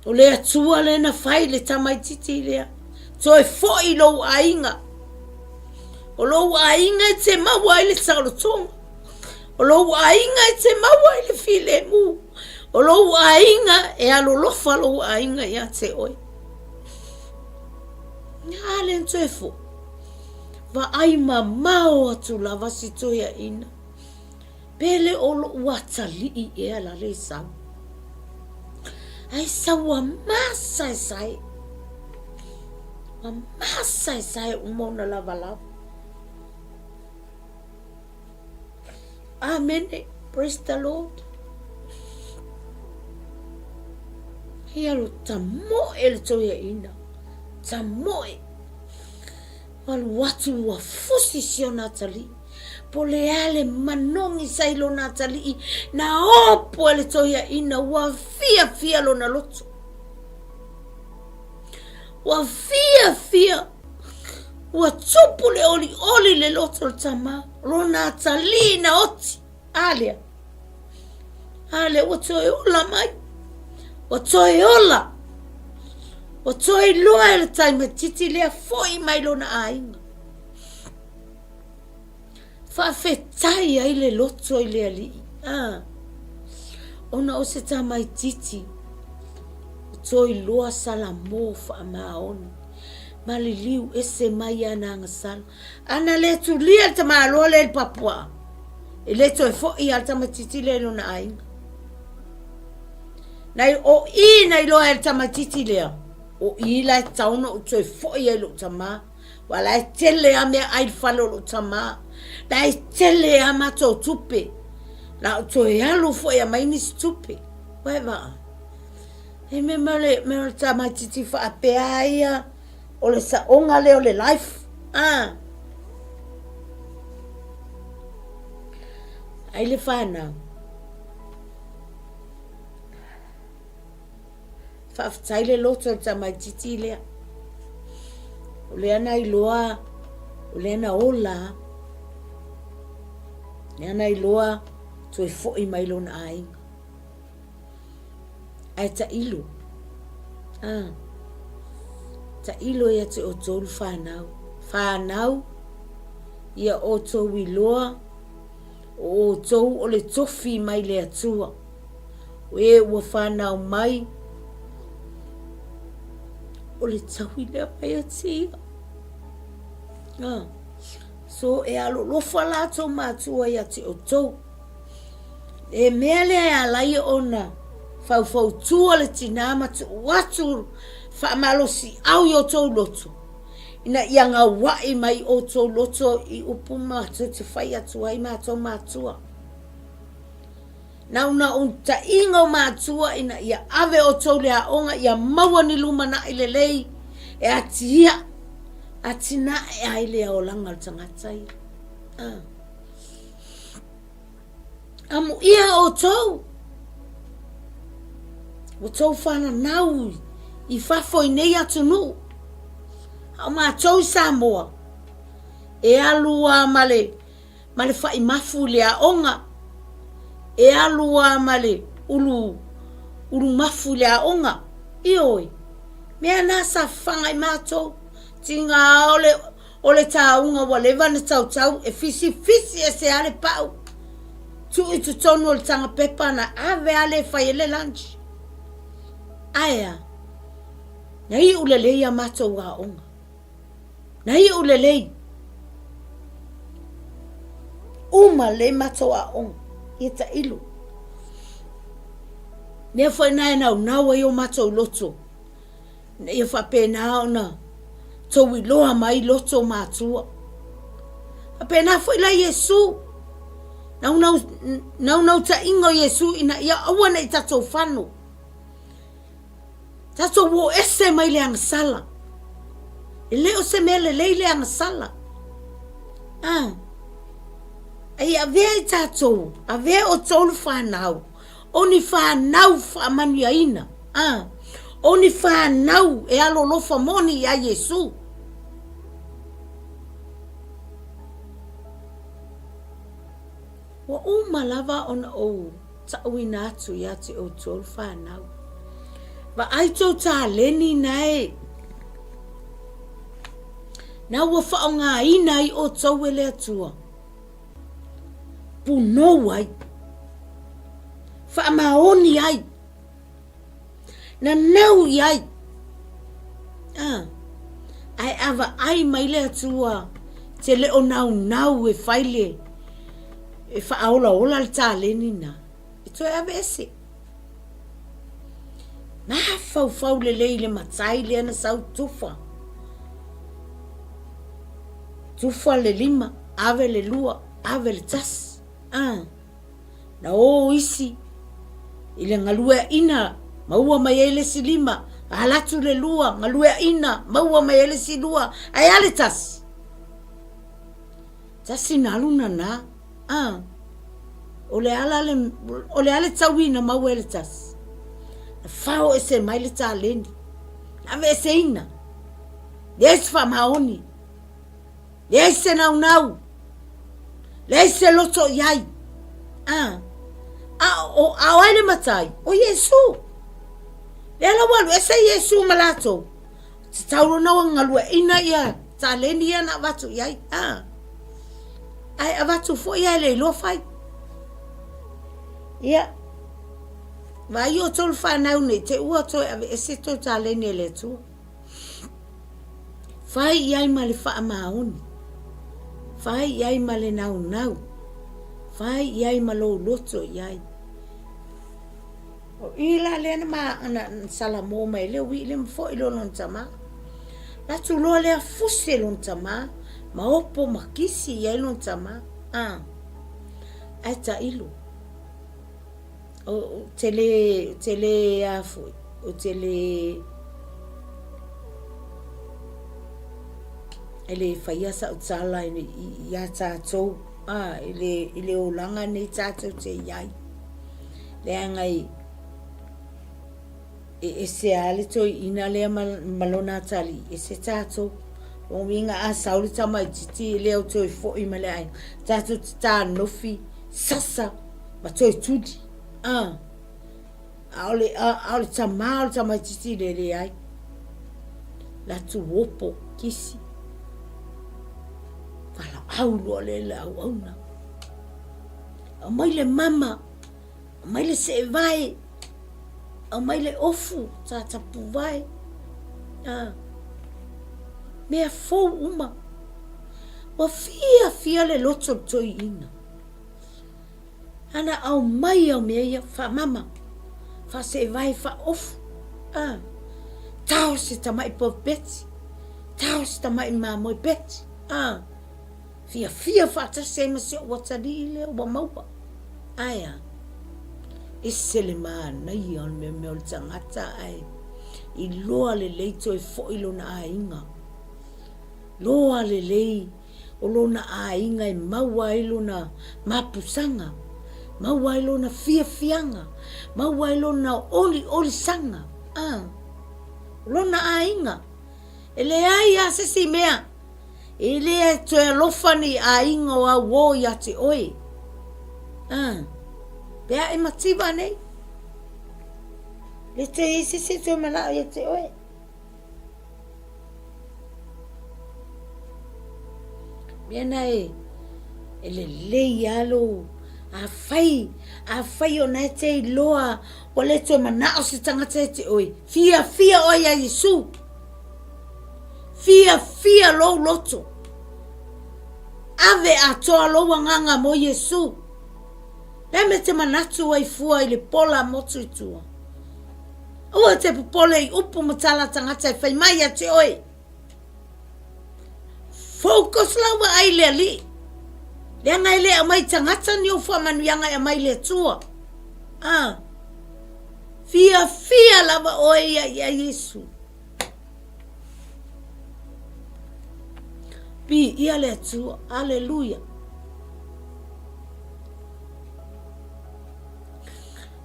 O le Atua lea na fai le tamaititi lea. Toe foi lou aiga. O lou aiga e te maua ai le taolotoga. O lou aiga e te maua ai le filemu. O lou aiga e alolofa lou aiga ia te oe. A le toe foi. Vaai mamao atu lava si toeaina. Pe le o lou atalii ea la le sau. Ae sau ua masaesae. Ua masaesae uma ona lavalava. Amene. Praise the Lord. Hei alo tamoe le toeaina. Tamoe. Alu atu ua fusi si ona atalii. Po le a le manogi sa i lona atalii na opo e le toeaina ua fiafia lona loto. Ua fiafia. Ua tupu le olioli le loto o le tama, lona atalii na oti. A lea. A lea ua toe ola mai. Ua toe ola. Ua toe iloa e le taimatiti lea foi mai lona aiga. Faafetai ai le loto i le Alii, a, ona o se tamaititi o Toiloa Salamo faamaoni, maliliu ese mai ana agasala. Ana le tulia le tamaloa lea i le papuaa, e le toe foi a le tamaititi lea i lona aiga. Na o i na iloa ai le tamaititi lea, o i la e tatau ona ou toe foi ai i lou tama. Ua la e tele a mea ai le fale o lou tama. La e tele a matou tupe. La o toe alu foi e aumai nisi tupe. Ua e vaai. E mea mea le, mea o le tamaititi faapea ia, o le saoga lea o le life. Ah. Ai le whanau. Faafetai le loto o le tamaititi lea. O lea na iloa, o lea na ola. Lea na iloa toe foi mai lona aiga. Ae tailo. Ah. Tailo ia te outou le whanau. Whanau, ia outou iloa, o outou o le tofi mai le Atua. O e ua whanau mai, o le taui lea mai a tia. Ah. So e alolofa latou matua ia te outou. E mea lea e alai ona faufautua le tinā ma tuu atu faamalosiau i outou loto, ina ia gauaʻi mai outou loto i upu matou te fai atu ai matou matua. Naunautaiga o matua ina ia ave outou le aoga ia maua ni lumanaʻi lelei e atiaʻe, atinae ai le olaga o le tagata ia. Ah. Amuia outou, ua tou fananau i fafo i nei atunuu, a o matou i Samoa, e alu a ma le, ma le faimafu i le aoga, e alu a ma le ulu, ulu mafu i le aoga. Ioe, mea na sa faga i matou, tiga o le, O le taauga ua leva ona tautau e fisifisi ese lava le pau, tuu i totonu o le taga pepa ona ave lava lea e fai ai le lunch. Ae a? Na iu lelei a matou aoga. Na iu lelei. Uma lelei matou aoga. Ia tailo. Mea foi na e naunau ai o matou loto. Ina ia faapena ona tou iloa mai loto o matua. Faapena foi la Iesu. Naunautaiga o Iesu ina ia aua ne i tatou fano. Tatou o ese mai le agasala. E le o se mea lelei le agasala. Ah. Ai avea i tatou, avea outou le fanau, o ni fanau faamanuiaina, ah. O ni fanau e alolofa moni iā Iesu. Ua uma lava ona ou Ta'uina atu ia te outou le fanau. Vaai tou taleni nae na ua fa'aogaina ai outou e le Atua, punou ai, fa'amaoni ai, nanau i ai. A, ae a vaai mai le Atua te le o naunau e fai le e faaolaola le taleni na, e toe aveese. Mafaufau lelei i le matai lea na sau tufa. Tufa le lima, ave le lua, ave le tasi. Ah. Na o isi i le galueaʻina, maua mai ai le isi lima, ala atu le lua, galueaʻina, maua mai ai le isi lua, ae a le tasi? Tasi na alu nana. A. O le ala le, o le a le taui na maua e le tasi? Na fao ese mai le taleni. Na aveeseina. Leai se faamaoni. Leai se naunau. Leai se loto i ai. A. A o, a o ai le matai? O Iesu. Lea la ua alu ese Iesu ma latou. Tatau lona ua galueaina ia taleni ia na avatu i ai. A. Ae avatu foi ae le iloa fai. Ia. Vaai outou le fanau nei te ua toe aveese tou taleni e le Atua. Fai i ai ma le faamaoni. Fai i ai ma le naunau. Fai i ai ma lou loto i ai. O i la lea na, ma, na, na salamo mai le uii le ma fo'i loa lona tamā. Latu loa lea fuse lona tamā, ma opo ma kisi i ai lona tamā. Ah. Ae tailo. O, te le, te le a fo'i, o te le, e le faia sa'u tala i, iā tātou, ah, i le, i le olaga nei tātou te i ai. Leaga e e ese a le toeaina lea ma, ma lona atalii, ese tatou. Lona uiga a sau le tamaititi e le au toe fo'i ma le aiga, tatou te tanofi, sasa ma toe tuli. A, a o le, a, a o le tamā o le tamaititi le leai. Latu opo, kisi. Valaau loa lea i le auauna. Aumai le mama. Aumai le seevae, aumai le ofu sa tapuvae, a, mea fou uma. Ua fiafia le loto o le toeaina. Ana aumai au mea ia, faamama, faaseevae, faaofu, a, tao se tamai pofbeti, tao se tamai mamoe beti, a. Fiafia faatasi ai ma si ou atalii lea ua maua. Ae a? Ese le manaia o le mea mea o le tagata ae iloa lelei toe foi lona aiga. Loa lelei o lona aiga e maua ai lona mapusaga, maua ai lona fiafiaga, maua ai lona oliolisaga. A, o lona aiga. E leai lava se isi mea E le toe alofa ni aiga o auō ia te oe. A, pe a e mativa nei? Le toe i se isi e toe manao ia te oe. Mea na e, e lelei lava lou, afai, afai o na e te iloa ua le toe manao se tagata ia te oe, fiafia oe ia Iesu. Fiafia lou loto. Ave atoa lou agaga mo Iesu. Le mea te manatu ai fua i le pola motu i tua. Aua te popole i upu ma tala tagata e fai mai ia te oe. Focus lau vaai i le Alii. Leaga e le aumai tagata ni ou faamanuiaga e aumai le Atua. Ah. Fiafia lava oe ia ia Iesu. Viia le Atua. Aleluia.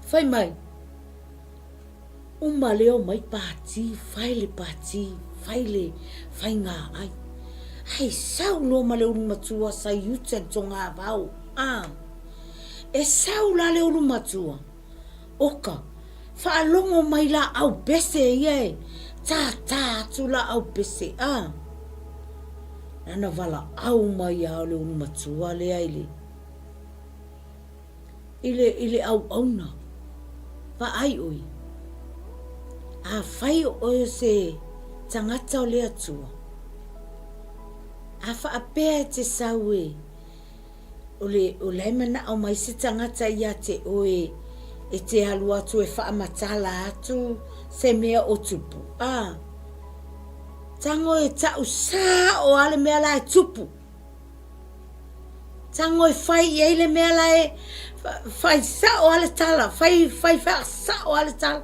Fai mai. Uma lea omai pati, fai le pati, fai le faiga ai. Ai sau loa ma le ulu matua sa i uta i le togavao. Ah. E sau la le ulu matua. Oka, faalogo mai laau pese ia e tātā atu laau pese, a. Lana valaau mai a o le ulu matua lea i le, i le, i le auauna. Vaai oe, afai o oe o se tagata o le Atua, a faapea e te sau e, O le, o la e manao mai se tagata ia te oe e te alu atu e faamatala atu se mea o tupu, a. Tago e ta'u sa'o a le mea la e tupu. Tago e fai i ai le mea la e, fai sa'o a le tala, fai, fai faasa'o a le tala.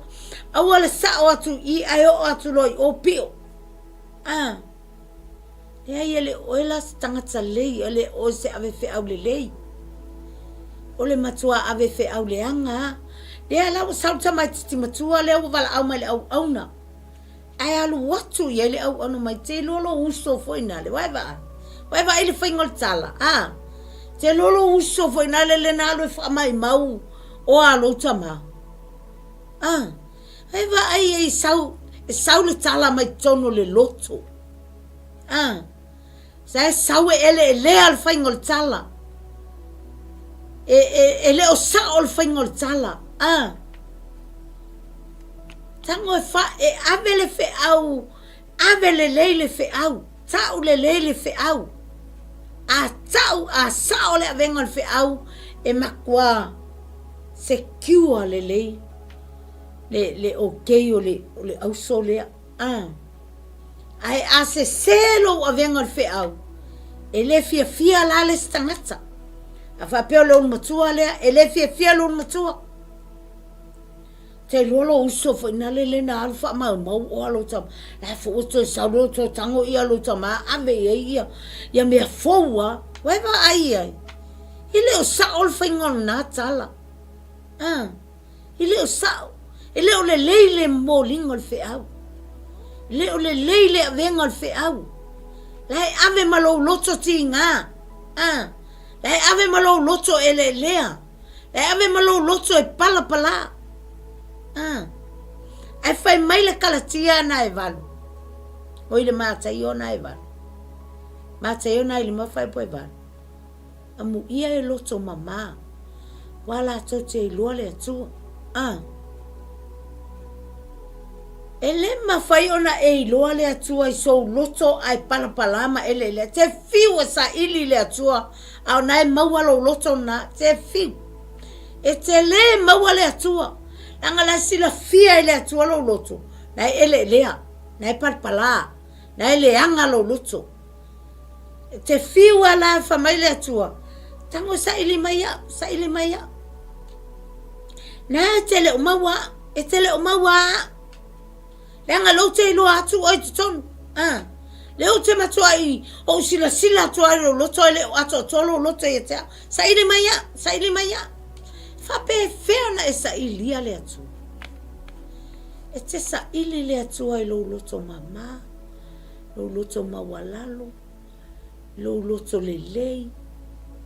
Aua le sa'o atu i i ae oo atu loa i o pio. A. Leai, e le o oe la se tagata lelei, e le o oe se ave feau lelei. O le matua ave feau leaga a. Lea la ua sau le tamaititi matua lea ua valaau mai le auauna. Ae alu atu i ai le auauna mai te iloa lou uso foi nale. Ua e vaai? Ua e vaai i le faiga o le tala, a? Te iloa lou uso foi nale lea na alu e faamaimau o a lou tama. A? E vaai e sau, e sau le tala mai totonu o le loto. A, sa e sau e eleelea le faiga o le tala. E, e, e le o sao le faiga o le tala. A, tago e, fa, e ave le feau, ave lelei le feau, ta'u lelei le feau. A ta'u, a sao le avega o le feau, e matua secure lelei le, le okay o le, o le auso lea. A. Ae a sesē lou avega o le feau, e le fiafia la le isi tagata. A faapea o le ulumatua lea, e le fiafia le ulumatua. Te iloa lou uso foi nale le na alu faamaumau oa lou tama. La foi ua toe sau lea ua toe tago ia lou tama ave i ai ia, ia mea fou a. Ua e vaai i ai? E le o sao le faiga o lena tala. Ah. E le o sao, e le o lelei le momoliga o le feau. E le o lelei le avega o le feau. La e ave ma lou loto tiga. Ah, la e ave ma lou loto eleelea. La e ave ma lou loto e palapala. Ah, ae fai mai le Kalatia ana e valu. Oi le Mataio ana e valu. Mataio na i lima fai po e valu. Amuia e loto mamā, wā lātou te iloa le Atua. A. E le mawhai ona e iloa le Atua i sou loto ae palapalā ma eleelea. Te whiu e saili le Atua a ona e maua lou loto na. Te whiu. E te lē maua le Atua. Leaga la e silafia e le Atua lou loto, na e eleelea, na e palapalā, na e leaga lou loto. Te whiu a la wha mai le Atua, Tango saili mai au, saili mai au. Nā e te le o maua au, e te le o maua au. Leaga lou te iloa atu oe i totonu. Ah. Lea ou te matua i ou silasila atu ai lou loto e le o atoatoa lou loto ia te au. Saili mai au, saili mai au. Faapefea ona e sailia le Atua? E te saili le Atua i lou loto mama. lou loto maualalo, lou loto lelei,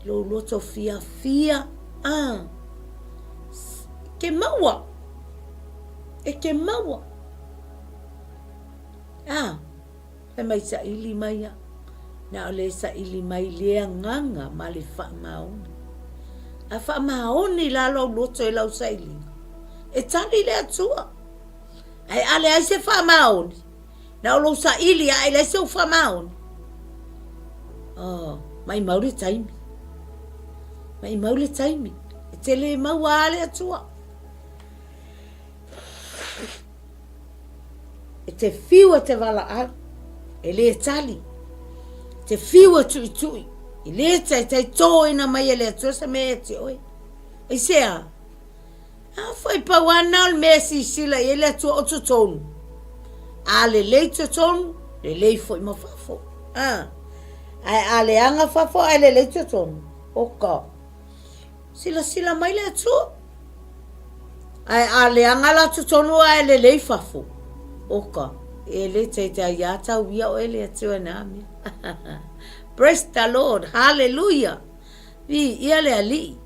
lou loto fiafia, a, ke maua, e ke maua. A, fai mai saili mai a. Na o le saili mai le agaga ma le faamaoni. A faamaoni la lou loto i lau sailiga, e tali le Atua. Ae a leai se faamaoni, na o lou saili a e leai sou faamaoni, oh, maimau le taimi. Maimau le taimi. E te le maua a le Atua. E te fiu e te valaau, e lē tali. E te fiu e tuitui, e lē taitai tōina mai e le Atua se mea ia te oe. Aisea? Afai pau lava na o le mea e sisila i ai le Atua o totonu. A lelei totonu, lelei foi ma fafo. A, ae a leaga fafo ae lelei totonu, oka. Silasila mai le Atua. Ae a leaga la totonu ae lelei fafo, oka, e le taitai a tau ia oe le Atua i na mea. Praise the Lord, hallelujah. Viia le Alii.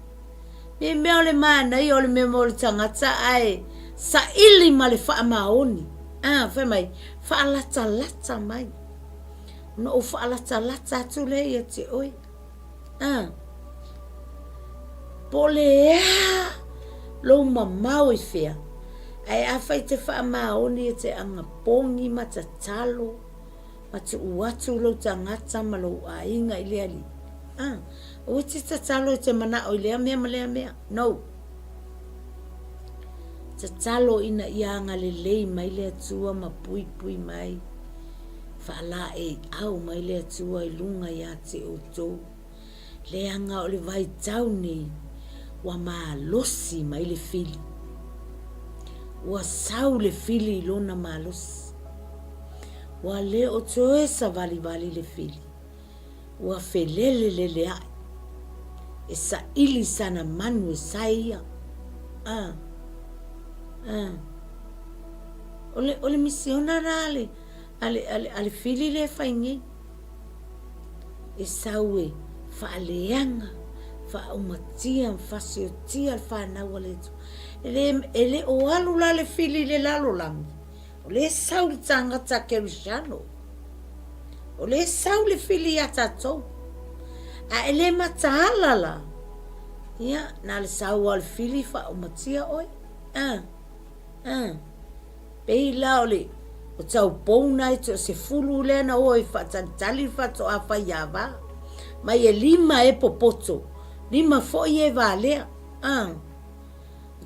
Me mea o le manaia o le mea mo le tagata ae saili ma le faamaoni. Ah, fai mai, faalatalata mai. Ona ou faalatalata atu lea ia te oe. Ah, po o le a lou mamao i fea, ae afai te faamaoni e te agapogi ma tatalo ma tuu atu lou tagata ma lou aiga i le Alii. Ah, aua te tatalo e te manao i lea mea ma lea mea. No. Tatalo ina ia agalelei mai le Atua ma puipui mai. Faalaeiau mai le Atua i luga ia te outou, leaga o le vaitau nei ua malosi mai le fili. Ua sau le fili i lona malosi. Ua le o toe savalivali le fili. Ua feleleleleaʻi e saili sana manu e sae ia. A. A. O le, o le misiona la a le, a le, a le, a le fili lea e fai nei. E sau e faaleaga, faaumatia ma fasiotia le fanau a le Atua. E le, e le o alu la le fili i le lalolagi, O lea e sau le tagata Kerisiano. O lea e sau le fili iā tatou. A e le mataala la, ia, na le sau lava o le fili faaumatia oe. A, a. Pei la o le, o taupou na e toasefulu lea na o e faatalitali le faatoa faiava. Mai e lima e popoto, lima foi e valea. A.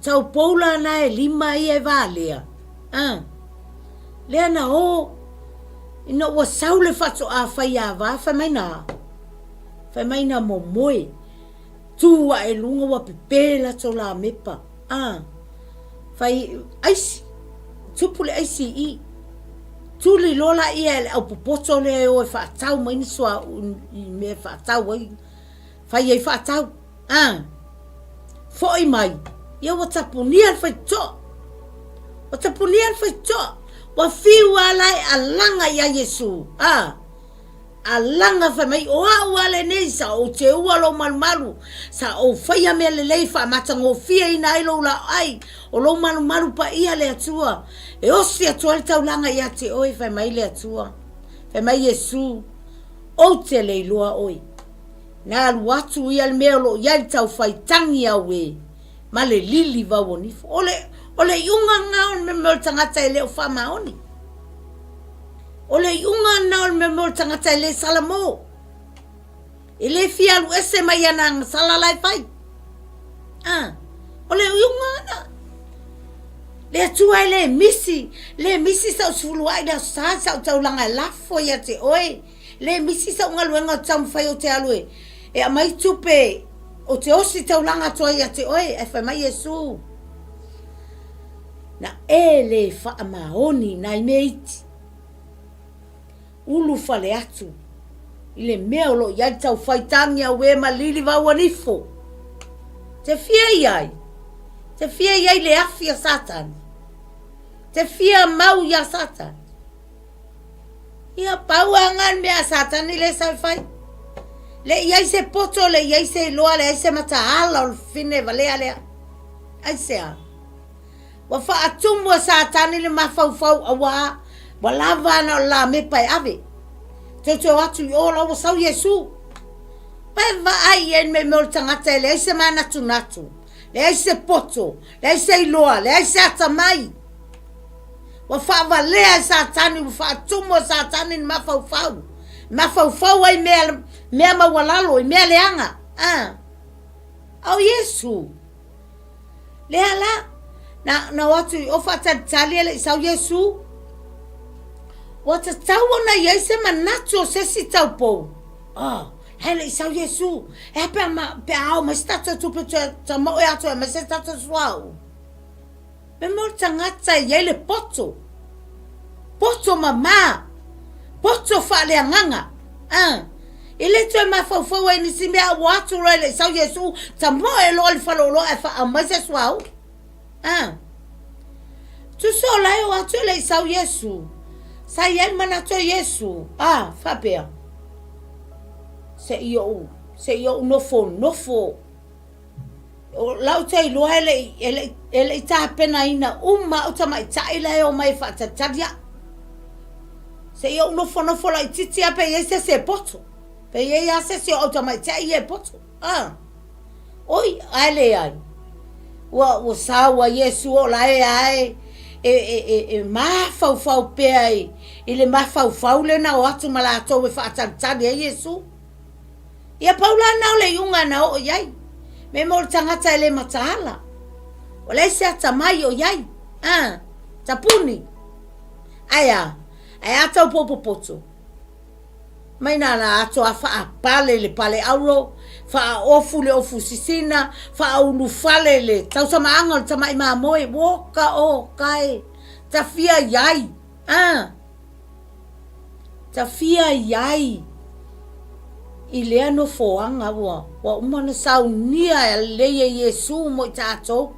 Taupou la na e lima ia e valea, a. Lea na o, ina ua sau le faatoa faiava, fai mai na, fai mai na momoe, tu ae i luga ua pepe latou lamepa, a. Fai, aisi, tupu le aisi i i. Tuli loa laia e le aupopoto lea e o e faatau mai ni suauu i mea e faatau ai, fai ai faatau. A! Foi mai, ia ua tapunia le faitotoa. Ua tapunia le faitotoa. Ua fiu lava la e alaga ia Iesu. A! Alaga fai mai, o au lava lenei, sa ou teua lou malumalu, sa ou faia mea lelei faamatagofieina ai lou laoai, o lou malumalu paia le Atua, e osi atu ai le taulaga ia te oe, fai mai le Atua. Fai mai Iesu, Ou te le iloa oe. Na alu atu ia le mea o lo o i ai le taufaitagi auē ma le lili vauonifo. O le, o le iuga lena o le mea o le tagata e le o faamaoni. O le iuga lena o le mea o le tagata e le salamo. E le fia alu ese mai ana agasala la e fai. Ah, o le iuga lena. Le Atua e le misi, le misi sau sefuluai i le Aso Sa, sau taulaga e lafo ia te oe. Le misi sau galuega ou te taumafai ou te alu e, e aumai tupe ou te osi taulaga atu ai ia te oe, ae fai mai Iesu, Na e le faamaoni nai mea iti, ulufale atu i le mea o lo o i ai le taufaitagi auē ma lilivauanifo. Te fia i ai? Te fia i ai le afi a Satani? Te fia mau iā Satani? Ia, pau a nga le mea a Satani le sau fai. Le i ai se poto, le i ai se iloa, leai se mataala o le fine valea lea. Aisea? Ua faatumu e Satani le mafaufau auā ua lava ana o le lamepa e ave. Tou te o atu i o la ua sau Iesu. Pai vaai i ai le mea o le tagata e leai se manatunatu, leai se poto, leai se iloa, leai se atamai. Ua faavalea e Satani, ua faatumu e Satani le mafaufau. Mafaufau ai mea, mea maualalo, i mea leaga. Ah. A o Iesu, lea la, na, na o atu i o faatalitali e le i sau Iesu. Ua tatau ona i ai se manatu o se isi taupou. Oh, la e le i sau Iesu. E a pe a, ma, pe a ao mai se tatou tupe toe tamoe atu ai mai se tatou suauu. Me mo le tagata e i ai le poto, poto mamā, poto faaleagaga, a, e le toe mafaufau ai i nisi mea a ua atu loa e le i sau Iesu, tamoe loa le faleoloa ae faaau mai se suauu. A. Tusa o la e o atu e le i sau Iesu, sa i ai le manatu o Iesu, a, faapea, se i ou, se i ou nofonofo O lau te iloa e le i, e le i, e le i tapenaina uma au tamaitai la e omai e faatalitali au. Se i ou nofonofo laitiiti lava pe i ai se isi e poto. Pe i ai lava se isi o au tamaitai ia e poto. A. Oi, ae leai. Ua, ua sau a Iesu o la e lava e, e, e, e, e mafaufau pea i, i le mafaufau lea na o atu ma latou e faatalitali ai Iesu. Ia pau la na o le iuga na oo i ai. Me mo le tagata e le mataala. Ua leai se atamai o i ai. A, tapuni. Ae a, ae a tau popopoto. Mai nā la ato a faapale le pale auro, faaofu le ofu sisina, faaulufale le tausamaaga o le tamai mamoe, woka o kae, tafia i ai. A. Tafia i ai i lea nofoaga ua, ua uma ona saunia lelei e Iesu mo i tatou.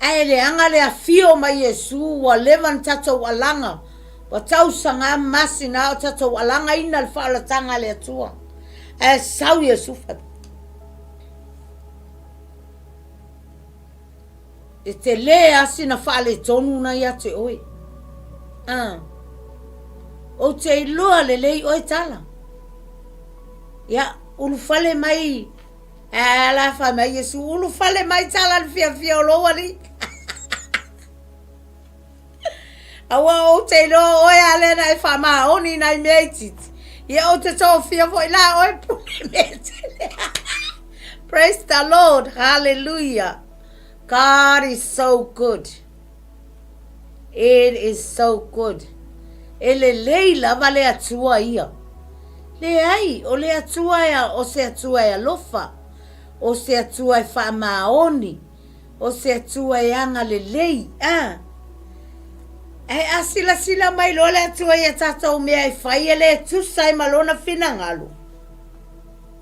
Ae leaga le afio mai Iesu ua leva ona tatou alaga, ua tausaga masina o tatou alagaina le faaolataga a le Atua. Ae sau Iesu E tele a sina faaletonu na ia te oe. A. Ou te iloa lelei oe tala. Ia, ulufale mai, a la fai mai Iesu, ulufale mai tala le fiafia o lou alii. Aua ou te iloa oe a lea na e faamaoni i nai mea itiiti. Ia ou te tofia foi la oe pule mea tele. Praise the Lord. Hallelujah. God is so good. It is so good. E lelei lava le Atua ia. Leai, o le Atua e, o se Atua e alofa, o se Atua e faamaoni, o se Atua e agalelei. A. Ae a silasila mai loa le Atua i a tatou mea e fai e le tusa ai ma Lona finagalo,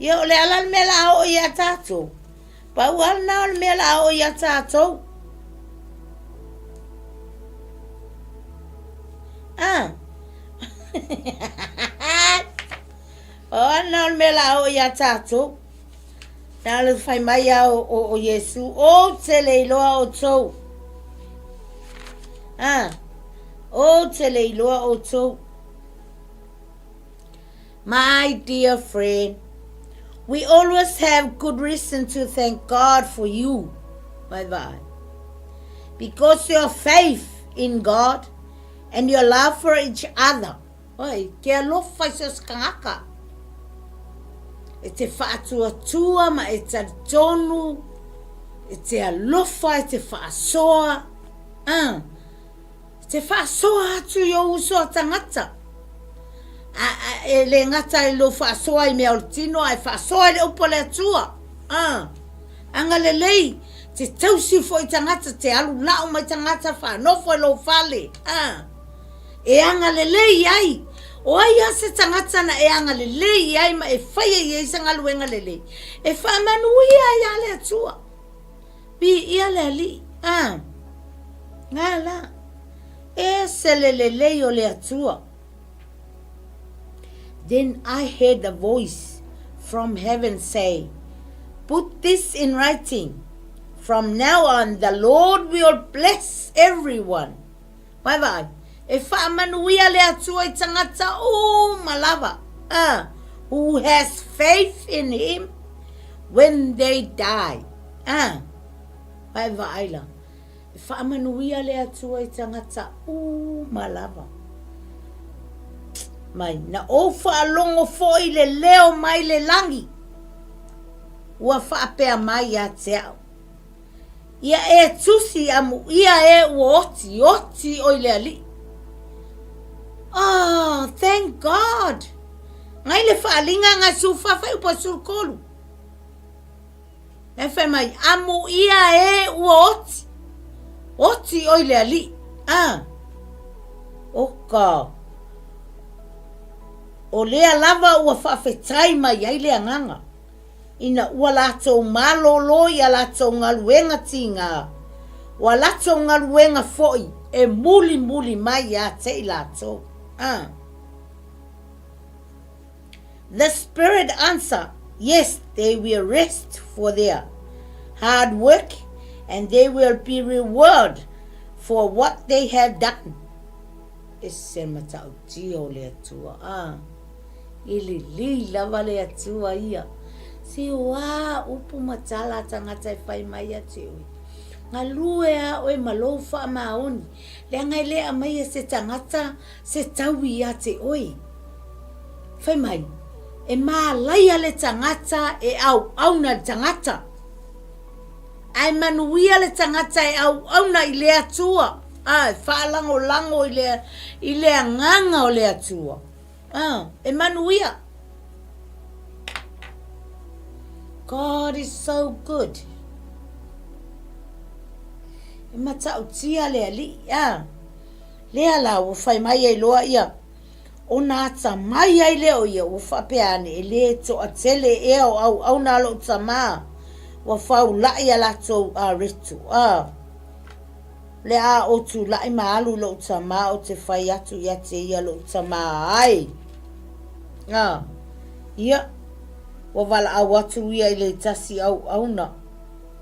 ia o le a la le mea o le a oo ia tatou? Pau lava lena o le mea o le a oo ia tatou. A. Pau lava lena o le mea o le a oo ia tatou. Na o le fai mai a o, o, o Iesu, ou te le iloa outou. Ah, ou te le iloa outou. My dear friend, we always have good reason to thank God for you. Bye bye. Because your faith in God and your love for each other Oi, ke alofa i so se tagata. E te whaatuatua ma e talitonu, e te alofa, e te whaasoa. Uh, e te whaasoa atu i ou uso a tangata. A, a, e le gata i lou faasoa i mea o le tino, ae faasoa i le upu a le Atua. Uh, agalelei, te tausi foi i tagata, te alu lau mai tagata, whaanofo i lou fale. Uh, E agalelei ai. O ai a se tagata na e agalelei i ai ma e faia i ai se galuega lelei, e faamanuia ai a le Atua. Viia le Alii. A. Ngā la. Ese le lelei o le Atua. Then I heard a voice from heaven say, Put this in writing. From now on the Lord will bless everyone. Vaevae. E faamanuia le Atua i tagata uma lava, a, who has faith in him when they die. A, vae vaai la. E faamanuia le Atua i tagata uma lava. Mai, na ou faalogo foi le leo mai le lagi, ua faapea mai ia te au, Ia e tusi amuia e ua oti, oti oi le Alii. Oh, thank God! Ngai le faalinga ngai su whawhai upa su kolu. E whai mai, amuia e ua oti, oti oi le Alii. Ah, o ka. O lea lava ua whawhetai mai ai le anganga. Ina ua latou malōlō i a latou galuega tīgā, o a latou galuega foʻi e mulimuli mai iā te i latou. A. The Spirit answer, Yes, they will rest for their hard work and they will be reward for what they have done. E se matautia o le Atua. A. I lelei lava le Atua ia. Se o a upu ma tala a tagata e fai mai ia te oe. Galue a oe ma lou faamaoni, leaga e le aumaia se tagata se taui ia te oe. Fai mai, e malaia le tagata e auauna i le tagata. Ae manuia le tagata e auauna i le Atua, a e faalagolago i le, i le agaga o le Atua. Ah, e manuia. God is so good. E matautia le alii, ah. Lea la ua fai mai ai loa ia, ona atamai ai lea o ia, ua faapea ane, e le toatele ea o auauna a lou tamā, ua faulaʻi a latou areto, ah. Le a ou tulaʻi ma alu i loʻu tamā ou te fai atu ia te ia loʻu tamā ai. A, ia, ua valaau atu ia i le tasi auauna,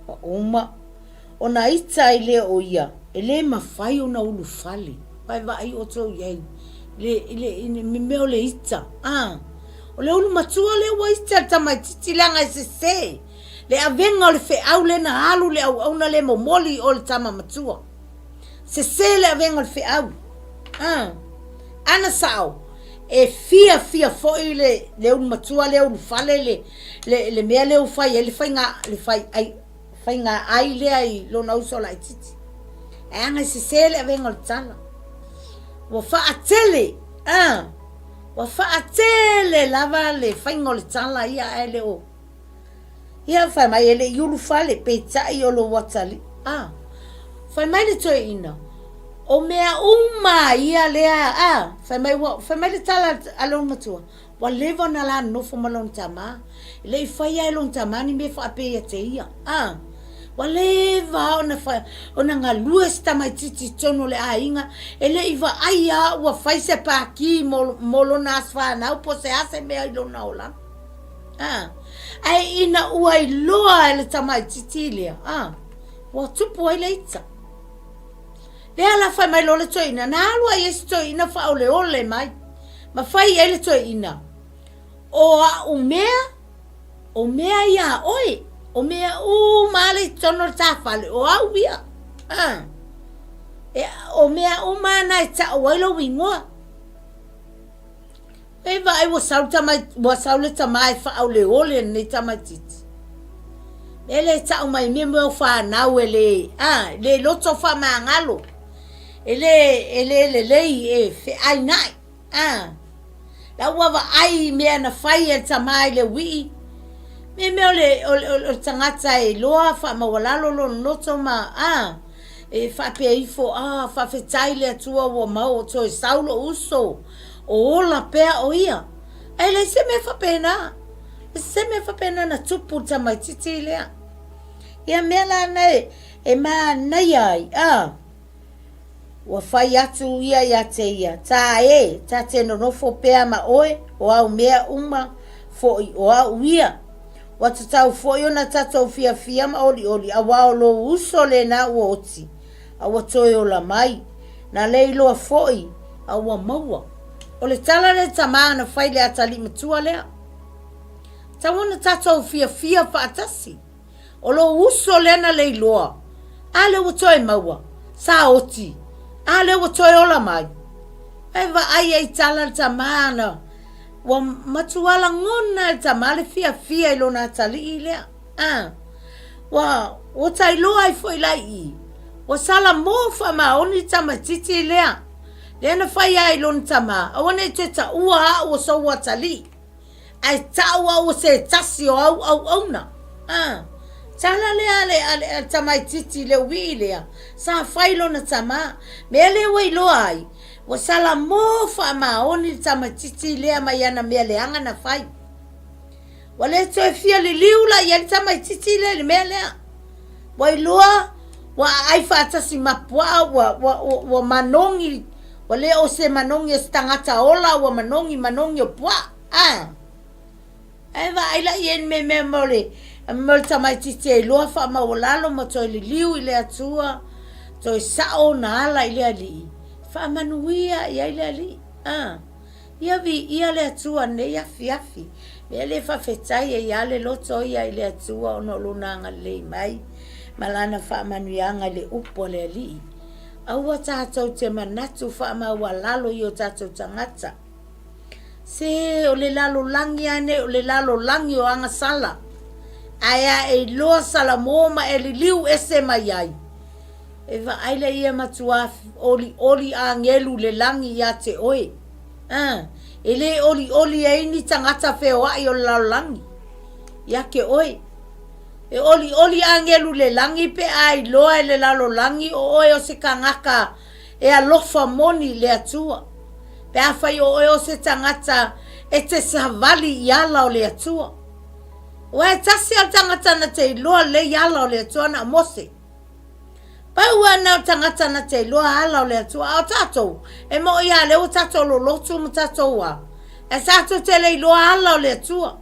ua uma, ona ita ai lea o ia, e le mafai ona ulufale. Vae vaai outou i ai, le, le, le mea o le ita, a. O le ulu matua lea ua ita le tamaititi leaga e sese. Le avega o le feau lea na alu le auauna lea momoli i o le tama matua. Sese le avega o le feau. A. Ana sao, e fiafia foi le, le ulu matua lea ulufale le, le, le mea lea ua fai ai le faiga, le fai ai, faiga ai lea i lona uso laititi. Ae aga e sese le avega o le tala. Ua faatele, a, ua faatele lava le faiga o le tala ia ae le o, Ia, fai mai, e le i ulufale, peitai o lou atalii. A, fai mai le toeaina, o mea uma ia lea, a, fai mai, ua, fai mai le tala a lona matua, ua leva ona la nofo ma lona tamā, e le i faia e lona tamā ni mea faapea ia te ia, a, ua leva ona fa, ona galue se tamaititi i totonu o le aiga, e le i vaai a ua fai se pākī mo, mo lona aso fanau po o se a se mea i lona olaga. A, ae ina ua iloa e le tamaititi lea, a, ua tupu ai le ita. Lea la fai mai loa le toeaina, na alu ai e si toeaina faaoleole mai, ma fai i ai le toeaina, o a'u mea, o mea ia a oe, o mea uma lea i totonu o le tafale, o au ia. A, e, o mea uma na e ta'u ai lou igoa. E vaai ua sau tamai, ua sau le tamā e faaoleole lenei tamaititi. E le tau mai mea mea o whanau e le, a, le loto whamangalo. E le, e le lelei e wheainaʻi, a. La ua vaai i mea na fai e le tamā i le uii. Me mea o le, o le, o le tagata e iloa whaamaualalo lona loto ma, a, e faapea ifo, a, faafetai le Atua ua mau o toe sau lou uso. O ola pea o ia. Ae leai se mea faapena. Leai se mea faapena na tupu le tamaititi lea. Ia mea la na e, e mānaia ai, a. Ua fai atu ia ia te ia, Tā e, ta te nonofo pea ma oe, o au mea uma foʻi o au ia. Ua tatau foʻi ona tatou fiafia ma olioli, auā o lou uso lena ua oti, a ua toe ola mai. Na le iloa foi a ua maua. O le tala lea tamā na fai i le atalii matua lea. Tatau ona tatou fiafia faatasi. O lou uso lea na le iloa, a lea ua toe maua, sa oti, a lea ua toe ola mai. Ae vaai ai tala le tamā na ua matua lagona e le tamā le fiafia i lona atalii lea. A, ua, ua ta iloa ai foi la i i, ua salamo faamaoni le tamaitiiti lea, lea na fai ai i lona tamā, aua ne i toe taua au o sou atalii. Ae tau au o se tasi o au auauna. A, tala lea a le, a le, a le tamaitiiti i le uii lea, sa fai lona tamā. Mea lea ua iloa ai, ua salamo faamaoni le tamaitiiti lea mai ana mea leaga na fai. Ua le toe fia liliu la i ai le tamaitiiti lea i le mea lea. Ua iloa, ua aai faatasi ma puaa, ua, ua, ua, ua manogi, ua le o se manogi o se tagata ola, ua manogi, manogi o puaa. A! Ae vaai la i ai le mea mo le, mo le tamaitiiti e iloa faamaualalo ma toe liliu i le Atua, toe sao ona ala i le Alii, faamanuia i ai le Alii. A! Ia viia le Atua nei afiafi. Mea lea e faafetai ai lava le loto ia i le Atua ona o Lona agalelei mai ma Lana faamanuiaga i le upu a le Alii. Aua tatou te manatu faamaualalo i o tatou tagata. Se, o le lalolagi lava nei, o le lalolagi o agasala. Ae a e iloa Salamo ma e liliu ese mai ai, E vaai lea ia matuā olioli agelu le lagi iā te oe. A, e le olioli ai ni tagata feoai o le lalolagi iā ke oe. E olioli agelu le lagi pe a iloa e le lalolagi o oe o se kangaka e alofa moni i le Atua. Pe afai o oe o se tagata e te savali i ala o le Atua. Aua e tasi a le tagata na te iloa lelei ala o le Atua na o Mose. Pau a na o tagata na te iloa ala o le Atua, a o tatou, e moʻi a lea ua tatou lolotu ma tatou a, ae tatou te le iloa ala o le Atua.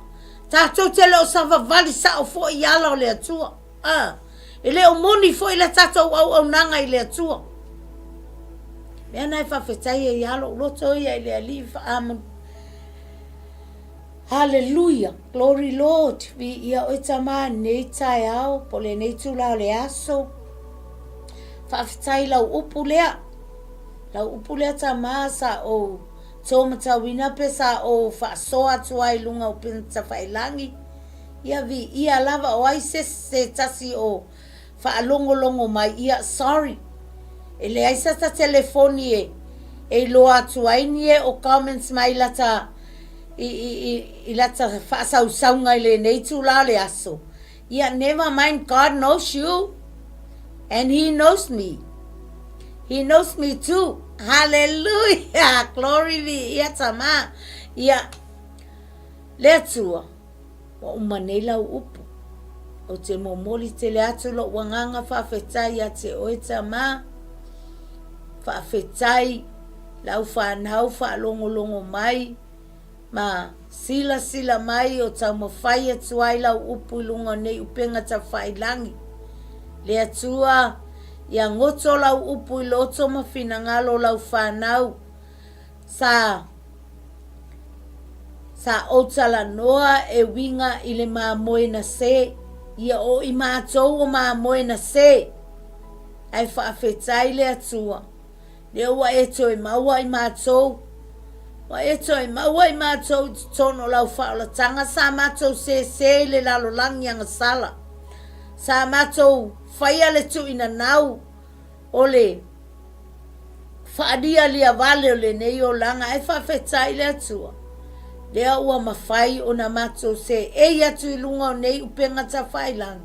Tatou te le o savavali sao foi i ala o le Atua. A, e le o moni foi le tatou auaunaga i le Atua. Mea na e faafetai ai a lou loto ia i le Alii faamanu. Haleluia! Glory Lord! Viia oe Tama i lenei taeao po o lenei itula o le aso. Faafetai i lau upu lea. Lau upu lea Tama sa ou tōmatauina pe sa ou faasoa atu ai i luga o Penatafailagi. Ia viia lava o ai se se tasi o faalogologo mai, ia sorry. E leai sata telefoni e e iloa atu ai ni e o comments mai lata i, i, i, i lata faasausauga i lenei itula o le aso. Ia never mind, God knows you and he knows me. He knows me too. Hallelujah! Glory be ia Tama. Ia, le Atua. Ua uma nei lau upu. Ou te momoli tele atu lou agaga faafetai ia te oe Tamā. Faafetai lau fanau faalogologo mai ma silasila mai o taumafai atu ai lau upu i luga o nei upega tafailangi. Le Atua, ia goto lau upu i loto ma finagalo o lau fanau. Sa Sa ou talanoa e uiga i le mamoe na se, ia o i matou o mamoe na se. Ae faafetai le Atua, lea ua e toe maua i matou, ua e toe maua i matou i totonu o lau faaolataga sa matou sese i le lalolagi agasala. Sa matou faia le tuuinanau o le faalialia vale o lenei olaga ae faafetai le Atua lea ua mafai ona matou seei atu i luga o nei upega tafailagi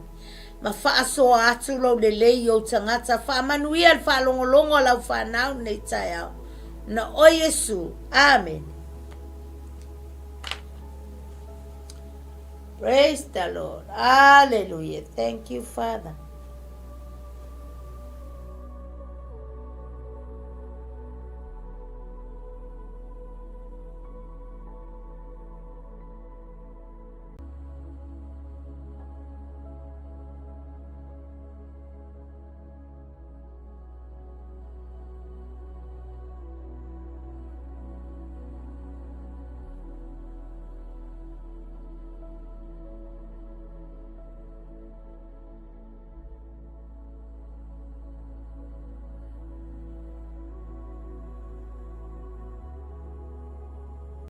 ma faasoa atu lou lelei i ou tagata. Faamanuia le faalogologo a lau fanau lenei taeao. Ona oe Iesu. Amene. Praise the Lord. Hallelujah. Thank you, Father.